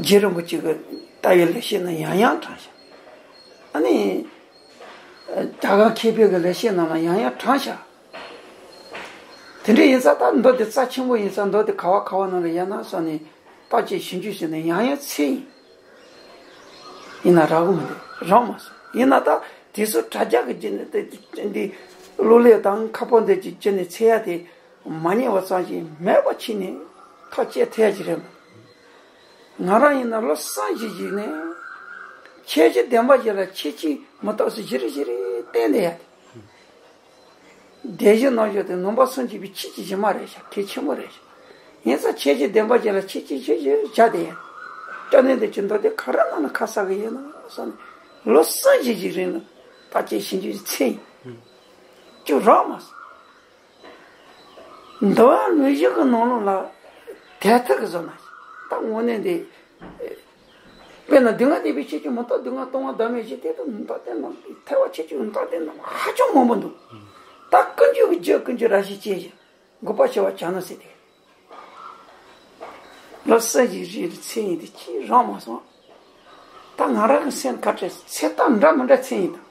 རྗེ་རིན་པོ་ཆེ་གི་ལྟ་བའི་ལེགས་བཤད་ནང་ཡང་ཡང་དྲངས་ཤག་ཨ་ནི། རྒྱ་གར་མཁས་པའི་གི་ལེགས་བཤད་ནང་ལ་ཡང་ཡང་དྲངས་ཤག་དེ་འདྲ་ཡིན་ཙང་ད་མདོ་དེ་རྩ་ཆེན་པོ་ཡིན་ཙང་མདོ་དེ་ག་བ་ག་བ་ནང་ལ་ཡོད་ན་བསམ་ནས་བརྟག་དཔྱད་ཞིབ་འཇུག་བྱས་ནས་ཡང་ཡང་འཚོལ་ཡིན། ཡིན་ན་རག་གི་མི་འདུག་རག་མ་སོང་། ཡིན་ན་ད་དེ་ཚོ་དྲ་རྒྱ་གི་བརྒྱུད་ནས་དེ་འདི་གློག་ཀླད་དང་ཁ་པར་འདི་གི་བརྒྱུད་ནས་འཚོལ་ཡ་དེ། མ་རྙེད་པ་ཙམ་ཞིག་མེད་པ་ཕྱིན་ནས་ཐག་བཅད་ཐུབ་ཡ་ཅིག་རེད་མོད། ང་རང་ཡིན་ན་ལོ་གསུམ་བཞི་ཞིག་ནས་ཁྱད་ཆོས་བདེན་པ་ཞིག་ལ་ཁྱད་ཆོས་མི་རྟག་སུ་ཞི་རི་ཞི་རི་བསྟན་ཏེ་ཡ། སྡེ་བཞི་རྣམ་བཞི་དེ་ནང་པ་སུམ་ཅུ་པའི་ཁྱད་ཆོས་ཞི་མ་རེད་ཤག་གལ་ཆེན་པོ་རེད་ཤག་ཡིན་ཙང་ཁྱད་ཆོས་བདེན་པ་ཞིག་ལ་ཁྱད་ཆོས་ཞི་ཞི་བྱ་དེ་ཡ། སྐྱབས་གནས་དེ་ཅི་འདོད་དེ་ག་རེ་གནང་ན་ཁ་གསག་གི་ཡིན་ན་བསམ་ནས་ལོ་གསུམ་བཞི་ཞིག་རིང་ལ་བརྟག་དཔྱད་ཞིབ་འཇུག་ཚེ་ཡིན་ཅུ་རག་མ་སོང་། འདུལ་བ་ལུགས་བཞི་གི་ནང་ལོགས་ལ་དེ་ལྟར་གྱི་བཟོ་ན། ད་དངོས་གནས་འདི། དཔེར་ན་སྡུག་བསྔལ་བདེན་པའི་ཁྱད་ཆོས་མི་རྟག་སྡུག་བསྔལ་སྟོང་པ་བདག་མེད་བཞི་དེ་དང་མི་རྟག་བདེན་ལ་ཐལ་བ་ཁྱད་ཆོས་མི་རྟག་བདེན་ལ་ཧ་ཅང་མང་པོ་འདུག་ད་ཀུན་འབྱུང་གི་རྒྱུ་ཀུན་འབྱུང་རང་བཞིན་སྐྱེ་བཞི། འགོག་པ་ཞི་བ་བྱ་ནི་ཟེར་ཏེ། ལོ་གསུམ་བཞི་རེའི་མཚན་ཉིད་དེ་ཅི་རག་མ་སོང་། ད་ང་རང་གི་སེམས་ཁ་བྲལ་ཚེ་ལྟ་འདྲ་མི་འདྲ་མཚན་ཉིད་དང་།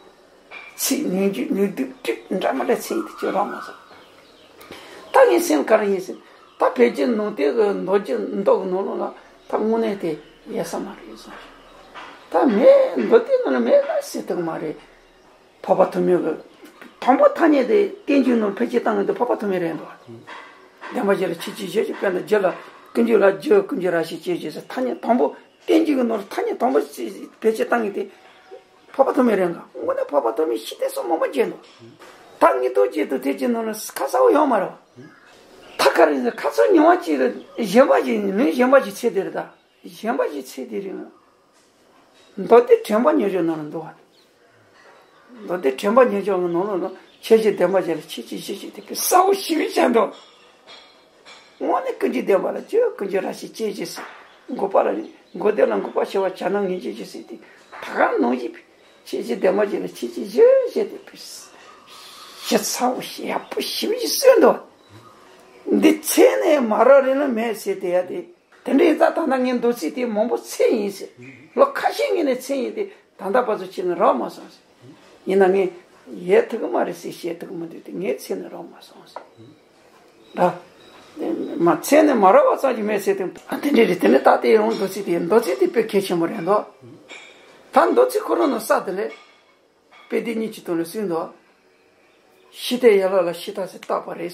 ཚིག་ཉོན་རྒྱུ་ཉོན་སྡུག་སྒྲིབ་འདྲ་མི་འདྲ་མཚན་ཉིད་དེ་ཅི་རག་མ་སོང་། ད་ངའི་སེམས་ག་རེ་ཡིན་ཟེར། ད་བོད་ཀྱི་ནང་བསྟན་གྱི་མདོ་རྒྱུད་མདོ་གི་ནང་ལོགས་ལ་ད་དངོས་གནས་དེ་ཡོད་ས་མ་རེད་བསམ། ད་མེད་མདོ་སྡེ་ནང་ལ་མེད་ན་ཟེར་ཐུབ་མ་རེད། འཕགས་པ་ཐོན་མི་གི། དང་པོ་ཐ་སྙད་དེ་བསྟན་འགྱུར་ནང་ཕལ་ཆེར་བཏང་གི་འདུག་འཕགས་པ་ཐོན་མི་རེད་འདུག་བདེན་པ་བཞི་ལ་ཁྱད་ཆོས་བཞི་ཞིག་དཔེར་ན་རྒྱུ་ལ་ཀུན་འབྱུང་ལ་རྒྱུ་ཀུན་འབྱུང་རང་བཞིན་སྐྱེ་བཞི་ཟེར་ཐ་སྙད་དང་པོ་བསྟན་འགྱུར་གྱི་ནང་ལ་ཐ་སྙད་དང་པོ་ཕལ་ཆེར་བཏང་གི་དེ་འཕགས་པ་ཐོན་མི་རེད་འདུག་དངོས་གནས་འཕགས་པ་ཐོན་མི་ཤི་དེ་སོགས་མང་པོ་མཇལ་འདུག་ད་ངེས་དོན་ཅན་དུ་དེ་ཅིག་ནང་ལ་ཁ་གསལ་བོ་ཡོད་མ་རེད་བ། ད་ག་རེ་ཟེར་ཁ་ཚོན་ཉུང་བ་ཅིག་ལ་གཞན་པ་ཞིག་ལུས་གཞན་པ་ཞིག་ཚེ་དེ་རེད་ད། གཞན་པ་ཞིག་ཚེ་འདི་རིང་། མདོ་སྡེ་དྲན་པ་ཉེར་སྦྱོར་ནང་ལ་འདུག་བ། མདོ་སྡེ་དྲན་པ་ཉེར་སྦྱོར་གྱི་ནང་ལོགས་ལ་ཁྱད་ཆོས་བདེན་པ་བཞི་ལ་ཁྱད་ཆོས་བཞི་ཞིག་དེ་གི་གསལ་བོ་ཞིབ་བྱས་འདུག་དངོས་གནས་ཀུན་འབྱུང་བདེན་པ་ལ་རྒྱུ་ཀུན་འབྱུང་རང་བཞིན་སྐྱེ་བཞི་ཟེར། འགོག་པ་ལ་འགོག་བདེན་ལ་འགོག་པ་ཞི་བ་བྱ་ནི་ངེས་འབྱུང་བཞི་ཟེར་ཏེ་ད་ག་ནང་བཞིན་ཁྱད་ཆོས་བདེན་པ་བཞི་ལ་ཁྱད་ཆོས་བཞི་ཞིག་དེ་གི་ཞིབ་ཚགས་པོ་ཡག་པོ་ཞིབ་ཞིབ་གསལ་འདུག་འདི་ཚེ་ནས་མ་རབས་རིང་ལ་མེད་ཟེར་དེ་ཡ་དེ། དེ་འདྲ་ཡིན་ཙང་ད་ལྟ་ངའི་མདོ་ཚིག་དེ་མང་པོ་ཚད་ཡིན་ཟེར། ལོ་ཁ་ཤས་ངས་ནས་ཚད་ཡིན་ཏེ་ད་ལྟ་བར་དུ་ཁྱེད་ནས་རག་མ་སོང་ཟེར། ཡིན་ན་ངས་ཡལ་ཐུབ་ཀྱི་མ་རེད་ཟེར་བཤད་ཐུབ་ཀྱི་མི་འདུག་སྟེ་ངས་ཚད་ནས་རག་མ་སོང་ཟེར། ད། མ་ཚད་ནས་མ་རག་པ་ཙམ་གྱིས་མེད་ཟེར་ཏེ། ཨ་དེ་འདྲ་རེད་དེ་ནས་ད་ལྟའི་ཡང་མདོ་ཚིག་དེ་མདོ་ཚིག་དེ་དཔེ་གལ་ཆེན་པོ་རེད་འདུག་ད་མདོ་ཚིག་ཁོ་རང་ནང་ས་དེ་ལས། དཔེ་དེ་གཉིས་ཀྱི་དོན་ལ་གསུངས་འདུག་ཤི་དེ་ཡན་ལག་ལ་ཤི་རྟགས་སུ་བཏགས་པ་རེད།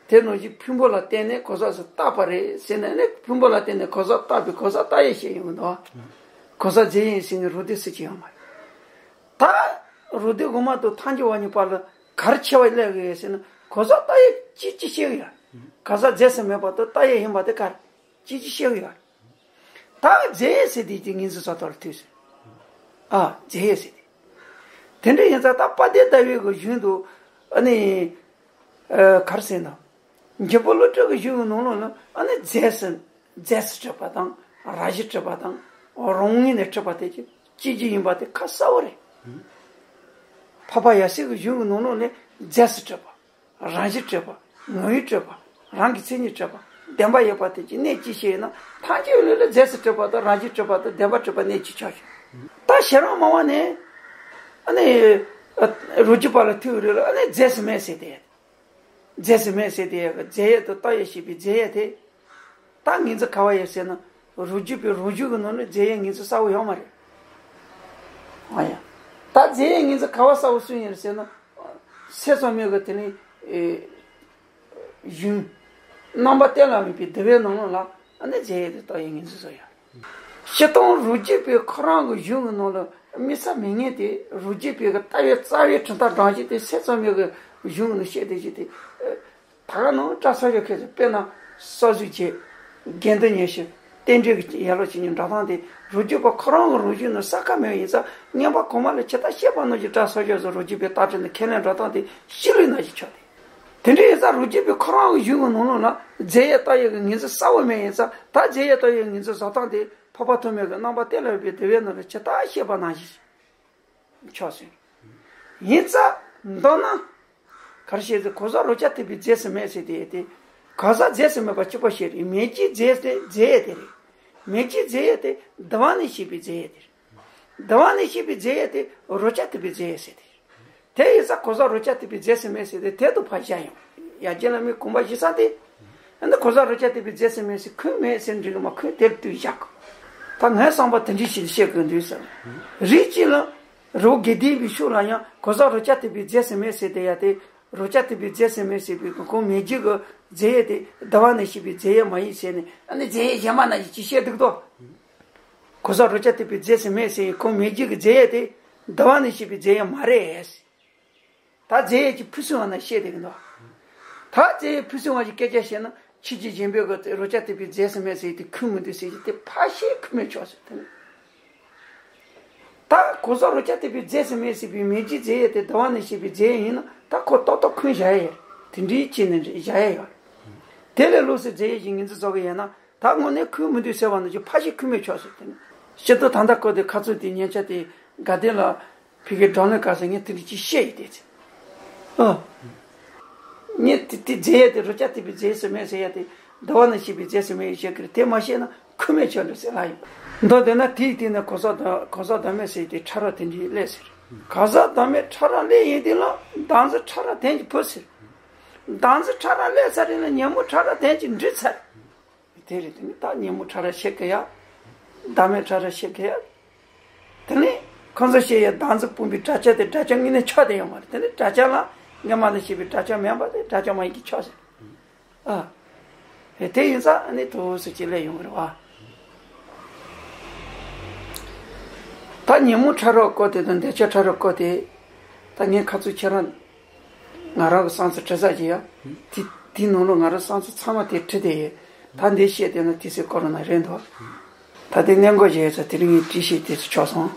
དེ་ནང་བཞིན་ཕུང་པོ་ལ་བརྟེན་ནས་གོ་ས་སུ་བཏགས་པ་རེད་ཟེར་ནས་ནི་ཕུང་པོ་ལ་བརྟེན་ནས་གོ་ས་བཏགས་པའི་གོ་ས་བཏགས་ཡས་བཤད་ཡོང་གི་འདུག་གོ་ས་རྫས་ཡིན་ཟེར་ནས་རུ་སྡེ་སུ་ཅི་ཡང་མ་རེད། ད་རུ་སྡེ་དབུ་མ་དང་ཐལ་འགྱུར་བ་གཉིས་བར་ལ་ག་རེ་ཕྱེ་བ་སླེབས་ཡོད་ཟེར་ན་གོ་ས་བཏགས་ཡས་ཅི་ཅི་བཤད་ཡོད། གོ་ས་རྫས་སུ་མེད་པ་དང་བཏགས་ཡས་ཡིན་པ་དེ་ག་རེ་ཅི་ཅི་བཤད་ཡོད། ད་རྫས་ཡས་ཟེར་དེ་ཅི་ངེས་འཛིན་བཟོ་ལྟ་བུར་ཐུག་ཟེར། ཨ་རྫས་ཡས་ཟེར་དེ། དེ་འདྲ་ཡིན་ཙང་ད་དཔལ་ལྡན་ཟླ་བའི་གི་གཞུང་དུ་ཨ་ནི། ཨ་ག་རེ་ཟེར་ན། འཇམ་དཔལ་བློ་གྲོས་ཀྱི་གཞུང་གི་ནང་ལོགས་ལ་ཨ་ནི་རྫས་སུ་རྫས་སུ་གྲུབ་པ་དང་རང་བཞིན་གྲུབ་པ་དང་རང་ངོས་ནས་གྲུབ་པ་དེ་ཅི་ཅི་ཅི་ཡིན་པ་དེ་ཁ་གསལ་བོ་རེད། འཕགས་པ་ཡབ་སྲས་ཀྱི་གཞུང་གི་ནང་ལོགས་ནས་རྫས་སུ་གྲུབ་པ། རང་བཞིན་གྲུབ་པ། ངོ་བོས་གྲུབ་པ། རང་གི་མཚན་ཉིད་གྲུབ་པ། བདེན་པ་ཡོད་པ་དེ་ཅི་གནས་ཅི་ཤེས་ཡིན་ན་ཐམས་ཅད་ལུས་ལ་རྫས་སུ་གྲུབ་པ་དང་རང་བཞིན་གྲུབ་པ་དང་བདེན་པ་གྲུབ་པ་གནས་ཅི་ཆོག་ཤེས། ད་ཤེས་རབ་སྨྲ་བ་ནས་ཨ་ནི་རང་རྒྱུད་པ་ལ་ཐུག་རེད་ལ་ཨ་ནི་རྫས་སུ་མེད་ཟེར་ཏེ། རྫས་སུ་མེད་ཟེར་ཏེ་རྫས་ཡོད་དུ་བཏགས་ཡོད་ཞེས་པའི་རྫས་ཡོད་དེ། ད་ངེས་འཛིན་ག་བ་ཡོད་ཟེར་ན་རང་རྒྱུད་པའི་རང་བཞིན་གྱི་ནང་ནས་རྫས་ཡོད་ངེས་འཛིན་གསལ་བོ་ཡོད་མ་རེད། ཨ་ཡ། ད་རྫས་ཡོད་ངེས་འཛིན་ག་བ་གསལ་བོ་སུ་ཡིན་ཟེར་ན། སེམས་ཙམ་མོ་གི་དེ་ནི། ཨེ། གཞུང་། རྣམ་པ་གཏན་ལ་དབབ་པའི་སྡེ་པའི་ནང་ལོགས་ལ་ཨ་ནི་རྫས་ཡོད་དུ་བཏགས་ཡོད་ངེས་འཛིན་བཟོ་ཡ། སྤྱིར་བཏང་རང་རྒྱུད་པའི་ཁོ་རང་གི་གཞུང་གི་ནང་ལ་དམིགས་བསལ་མེད་ངེས་ཏེ་རང་རྒྱུད་པའི་གི་ལྟ་བའི་རྩ་བའི་གྲུབ་མཐའ་སྦྲང་གཞི་དེ་སེམས་ཙམ་མོ་གི་གཞུང་གི་ནང་བཤད་དེ་བཞིན་ཏེ། ད་ག་ནང་སྐྲ་གསོ་ཞོར་ཁྱེད་ཚོ་དཔེར་ན་གསོག་གཟུགས་བྱེད། དགེ་འདུན་ཉི་ཤུ། རྟེན་འབྲེལ་གྱི་ཡན་ལག་བྱེད་ཉིད་འགྲོ་སྟངས་དེ་རང་རྒྱུད་པ་ཁོ་རང་གི་རང་བཞིན་ནི་གསལ་ཁ་མེད་པ་ཡིན་ཙང་རྔན་པ་གོང་མ་ལ་ཇི་ལྟར་བཤད་པ་ནང་བཞིན་སྐྲ་གསོག་ཞོར་སུ་རང་རྒྱུད་པའི་རྟགས་ཁྲིད་ནས་ཁས་ལེན་འགྲོ་སྟངས་དེ་གཞི་ལུས་ནང་བཞིན་ཆགས་ཏེ། དེ་འདྲ་ཡིན་ཙང་རང་རྒྱུད་པའི་ཁོ་རང་གི་གཞུང་གི་ནང་ལོགས་ལ་རྫས་ཡོད་བཏགས་ཡོད་ཀྱི་ངེས་འཛིན་གསལ་བོ་མེད་ཡིན་ཙང་ད་རྫས་ཡོད་བཏགས་ཡོད་ངེས་འཛིན་བཟོ་སྟངས་དེ་འཕགས་པ་ཐོགས་མེད་ཀྱི་རྣམ་པ་གཏན་ལ་དབབ་པའི་སྡེ་པའི་ནང་ལ་ཇི་ལྟར་བཤད་པ་ནང་བཞིན། ཆོག་ཟེར། ཡིན་ཙང་མདོར་ན། ག་རེ་བཤད་ཟེར་གོ་ས་རང་རྐྱ་ཐུབ་པའི་རྫས་སུ་མེད་ཟེར་དེ་ཡོད་དེ། གོ་ས་རྫས་སུ་མེད་པ་གཅིག་པ་ཞིག་རེད། མེད་ཀྱི་རྫས་དེ་རྫས་ཡོད་དེ་རེད། མེད་ཀྱི་རྫས་ཡོད་དེ་འདུལ་བ་ནས་བཤད་པའི་རྫས་ཡོད་དེ་རེད། འདུལ་བ་ནས་བཤད་པའི་རྫས་ཡོད་དེ་རང་རྐྱ་ཐུབ་པའི་རྫས་ཡོད་ཟེར་དེ་རེད། དེ་ཡིན་ཙང་གོ་ས་རང་རྐྱ་ཐུབ་པའི་རྫས་སུ་མེད་ཟེར་དེ་དེ་དུ་ཕར་བཞག་ཡོང་། ཡ་རྒྱལ་བླ་མའི་དགོངས་པ་གཞི་རྩ་དེ། ཨ་ནི་གོ་ས་རང་རྐྱ་ཐུབ་པའི་རྫས་སུ་མེད་ཟེར་ཁུངས་མེད་ཟེར་འགྲིག་གི་མ་ཁུངས་དེར་བཏུས་བཞག་གི། ད་ངའི་བསམ་པ་དེ་འདྲ་ཞིག་བཤད་དགོས་འདུག་ཟེར། རིགས་གཅིག་ལ། རོ་དགེ་ལྡན་པའི་ཕྱོགས་ལ་ཡང་གོ་ས་རང་རྐྱ་ཐུབ་པའི་རྫས་སུ་མེད་ཟེར་དེ་ཡ་དེ། རང་རྐྱ་ཐུབ་པའི་རྫས་སུ་མེད་ཟེར་བའི་གོང་མེད་རྒྱུ་གི་རྫས་ཡོད་དེ་འདུལ་བ་ནས་བཤད་པའི་རྫས་ཡོད་མ་ཡིན་ཟེར་ནས་ཨ་ནི་རྫས་ཡོད་གཞན་པ་ནང་བཞིན་ཅི་བཤད་འདུག་དོ། གོ་ས་རོ་ཅ་ཐི་པའི་རྫས་སུ་མེད་ཟེར་ཡིན། ཁོང་མེ་ལྕེ་གི་རྫས་ཡས་དེ་འདུལ་བ་ནས་བཤད་པའི་རྫས་ཡས་མ་རེད། ད་རྫས་ཡས་ཀྱི་ཕུན་སུམ་བ་ན་བཤད་བསྡད་ཀྱི་འདུག་ད་རྫས་ཡས་ཕུན་སུམ་བ་གི་སྐད་ཆ་བཤད་ན། ཁྱེད་ཀྱིས་གཞན་པའི་གི་རོ་ཅ་ཐི་པའི་རྫས་སུ་མེད་ཟེར་ཡས་དེ་ཁུར་མི་འདུག་ཟེར་གྱི་དེ་ཕར་བཤད་ཁུར་མི་ཆོག་ཟེར་དེ་ནི། ད་གོ་ས་རོ་ཅ་ཐི་པའི་རྫས་སུ་མེད་ཟེར་བའི་མེ་ལྕེ་རྫས་ཡས་དེ་འདུལ་བ་ནས་བཤད་པའི་རྫས་ཡས་ཡིན་ན། ད་ཁོ་ཏོག་ཏོག་ཁུར་བཞག་ཡས་ཡོད། དེ་འདྲའི་ཅི་ནས་བཞག་ཡས་ཡོད། དེ་ལས་ལོགས་སུ་རྫས་ཡས་ཀྱི་ངོས་འཛིན་བཟོ་གི་ཡོད་ན། ད་དངོས་གནས་ཁུར་མི་འདུག་ཟེར་བ་ནང་བཞིན་ཕར་བཤད་ཁུར་མི་ཆོག་ཟེར་དེ་ནི། སྤྱིར་བཏང་ད་ལྟ་སྐོར་དེ་ཁ་ཚུགས་དེ་ཉན་ཆ་དེ་དགའ་ལྡན་ལ་ཕ་གིའི་བགྲོ་གླེང་སྐབས་སུ་ངས་དེ་འདྲ་ཅིག་བཤད་ཡོད་དེ་ཚེ། ཨ། ངས་དེ་དེ་རྫས་ཡས་དེ་རོ་ཅ་ཐི་པའི་རྫས་སུ་མེད་ཟེར་ཡས་དེ་འདུལ་བ་ནས་བཤད་པའི་རྫས་སུ་མེད་ཡས་བཤད་ཀྱི་རེད། དེ་མ་བཤད་ན་ཁུར་མི་ཆོག་འགྲོ་ཟེར་ལབ་ཡོད། མདོར་བསྡུས་ན་དེའི་སྟེང་ནས་གོ་ས་དང་གོ་ས་བདག་མེད་ཟེར་དེ་ཕྲ་རགས་དེ་འདྲའི་སླེབས་ཟེར། གོ་ས་བདག་མེད་ཕྲ་རགས་སླེབས་ཡོད་དེ་ལ་བདག་འཛིན་ཕྲ་རགས་དོན་གྱིས་བུད་ཟེར། བདག་འཛིན་ཕྲ་རགས་སླེབས་ཚར་རེད་ན་ཉོན་མོངས་ཕྲ་རགས་དོན་གྱིས་འགྲིབ་ཚར། དེ་རེད། དེ་ནི་ད་ཉོན་མོངས་ཕྲ་རགས་ཤེས་གི་ཡ། བདག་མེད་ཕྲ་རགས་ཤེས་གི་ཡ། དེ་ནི་ཁོང་ཚོ་བཤད་ཡ་བདག་འཛིན་སྤུངས་པའི་དགྲ་བཅོམ་དེ་དགྲ་བཅོམ་དངོས་གནས་ཆགས་བསྡད་ཡོད་མ་རེད། དེ་ནི་དགྲ་བཅོམ་ལ་སྔོན་མ་ནས་བཤད་པའི་དགྲ་བཅོམ་མིན་པ་དེ་དགྲ་བཅོམ་མ་ཡིན་གྱི་ཆོག་ཟེར། ཨ། དེ་ཡིན་ཙང་ཨ་ནི་ཐུགས་སུ་ཅི་ལས་ཡོང་གི་རེད་བ། ད་ཉོན་མོངས་ཕྲ་རགས་སྐོར་དེ་དང་འདོད་ཆགས་ཕྲ་རགས་སྐོར་དེ། ད་ངས་ཁ་ཚུགས་ཁྱེད་རང་། ང་རང་གི་བསམ་ཚུལ་བྲི་ས་ཅིག་ཡ། དེ་དེའི་ནང་ལོགས་ང་རང་བསམ་ཚུལ་ཚང་མ་དེ་བྲིས་ཏེ་ཡོད། ད་འདི་བཤད་བསྡད་ན་དུས་ཚོད་འགོར་ན་རེད་འདུག་ད་དེ་གནད་འགག་ཅིག་ཡོད་ཙང་དེ་རིང་ངས་བྲིས་ཤིག་དེ་ཚོ་ཆོག་སོང་།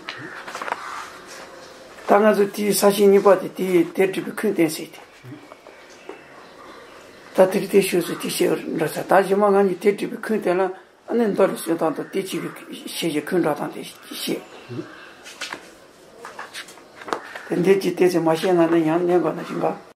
ད་ང་ཚོ་དེའི་ས་ཞིང་གཉིས་པ་དེ་དེའི་དེབ་སྒྲིག་པའི་ཁུངས་བསྟན་ཟེར་ཏེ། ད་དེ་རིང་དེ་ཤོད་ཟེར་དེ་བཤད་འགྲོ་ཚར། ད་གཞི་མ་ང་གཉིས་དེབ་སྒྲིག་པའི་ཁུངས་དེ་ལ་ཨ་ནི་མདོ་ལ་གསོན་སྟངས་དང་དེ་གཅིག་གི་ཤེས་བྱའི་ཁུངས་འགྲོ་སྟངས་དེ་བཤད། དེ་འདི་གཅིག་དེ་ཚོ་མ་བཤད་ན་ནི་ཡང་གནད་འགག་ན་ཞིག་འགའ།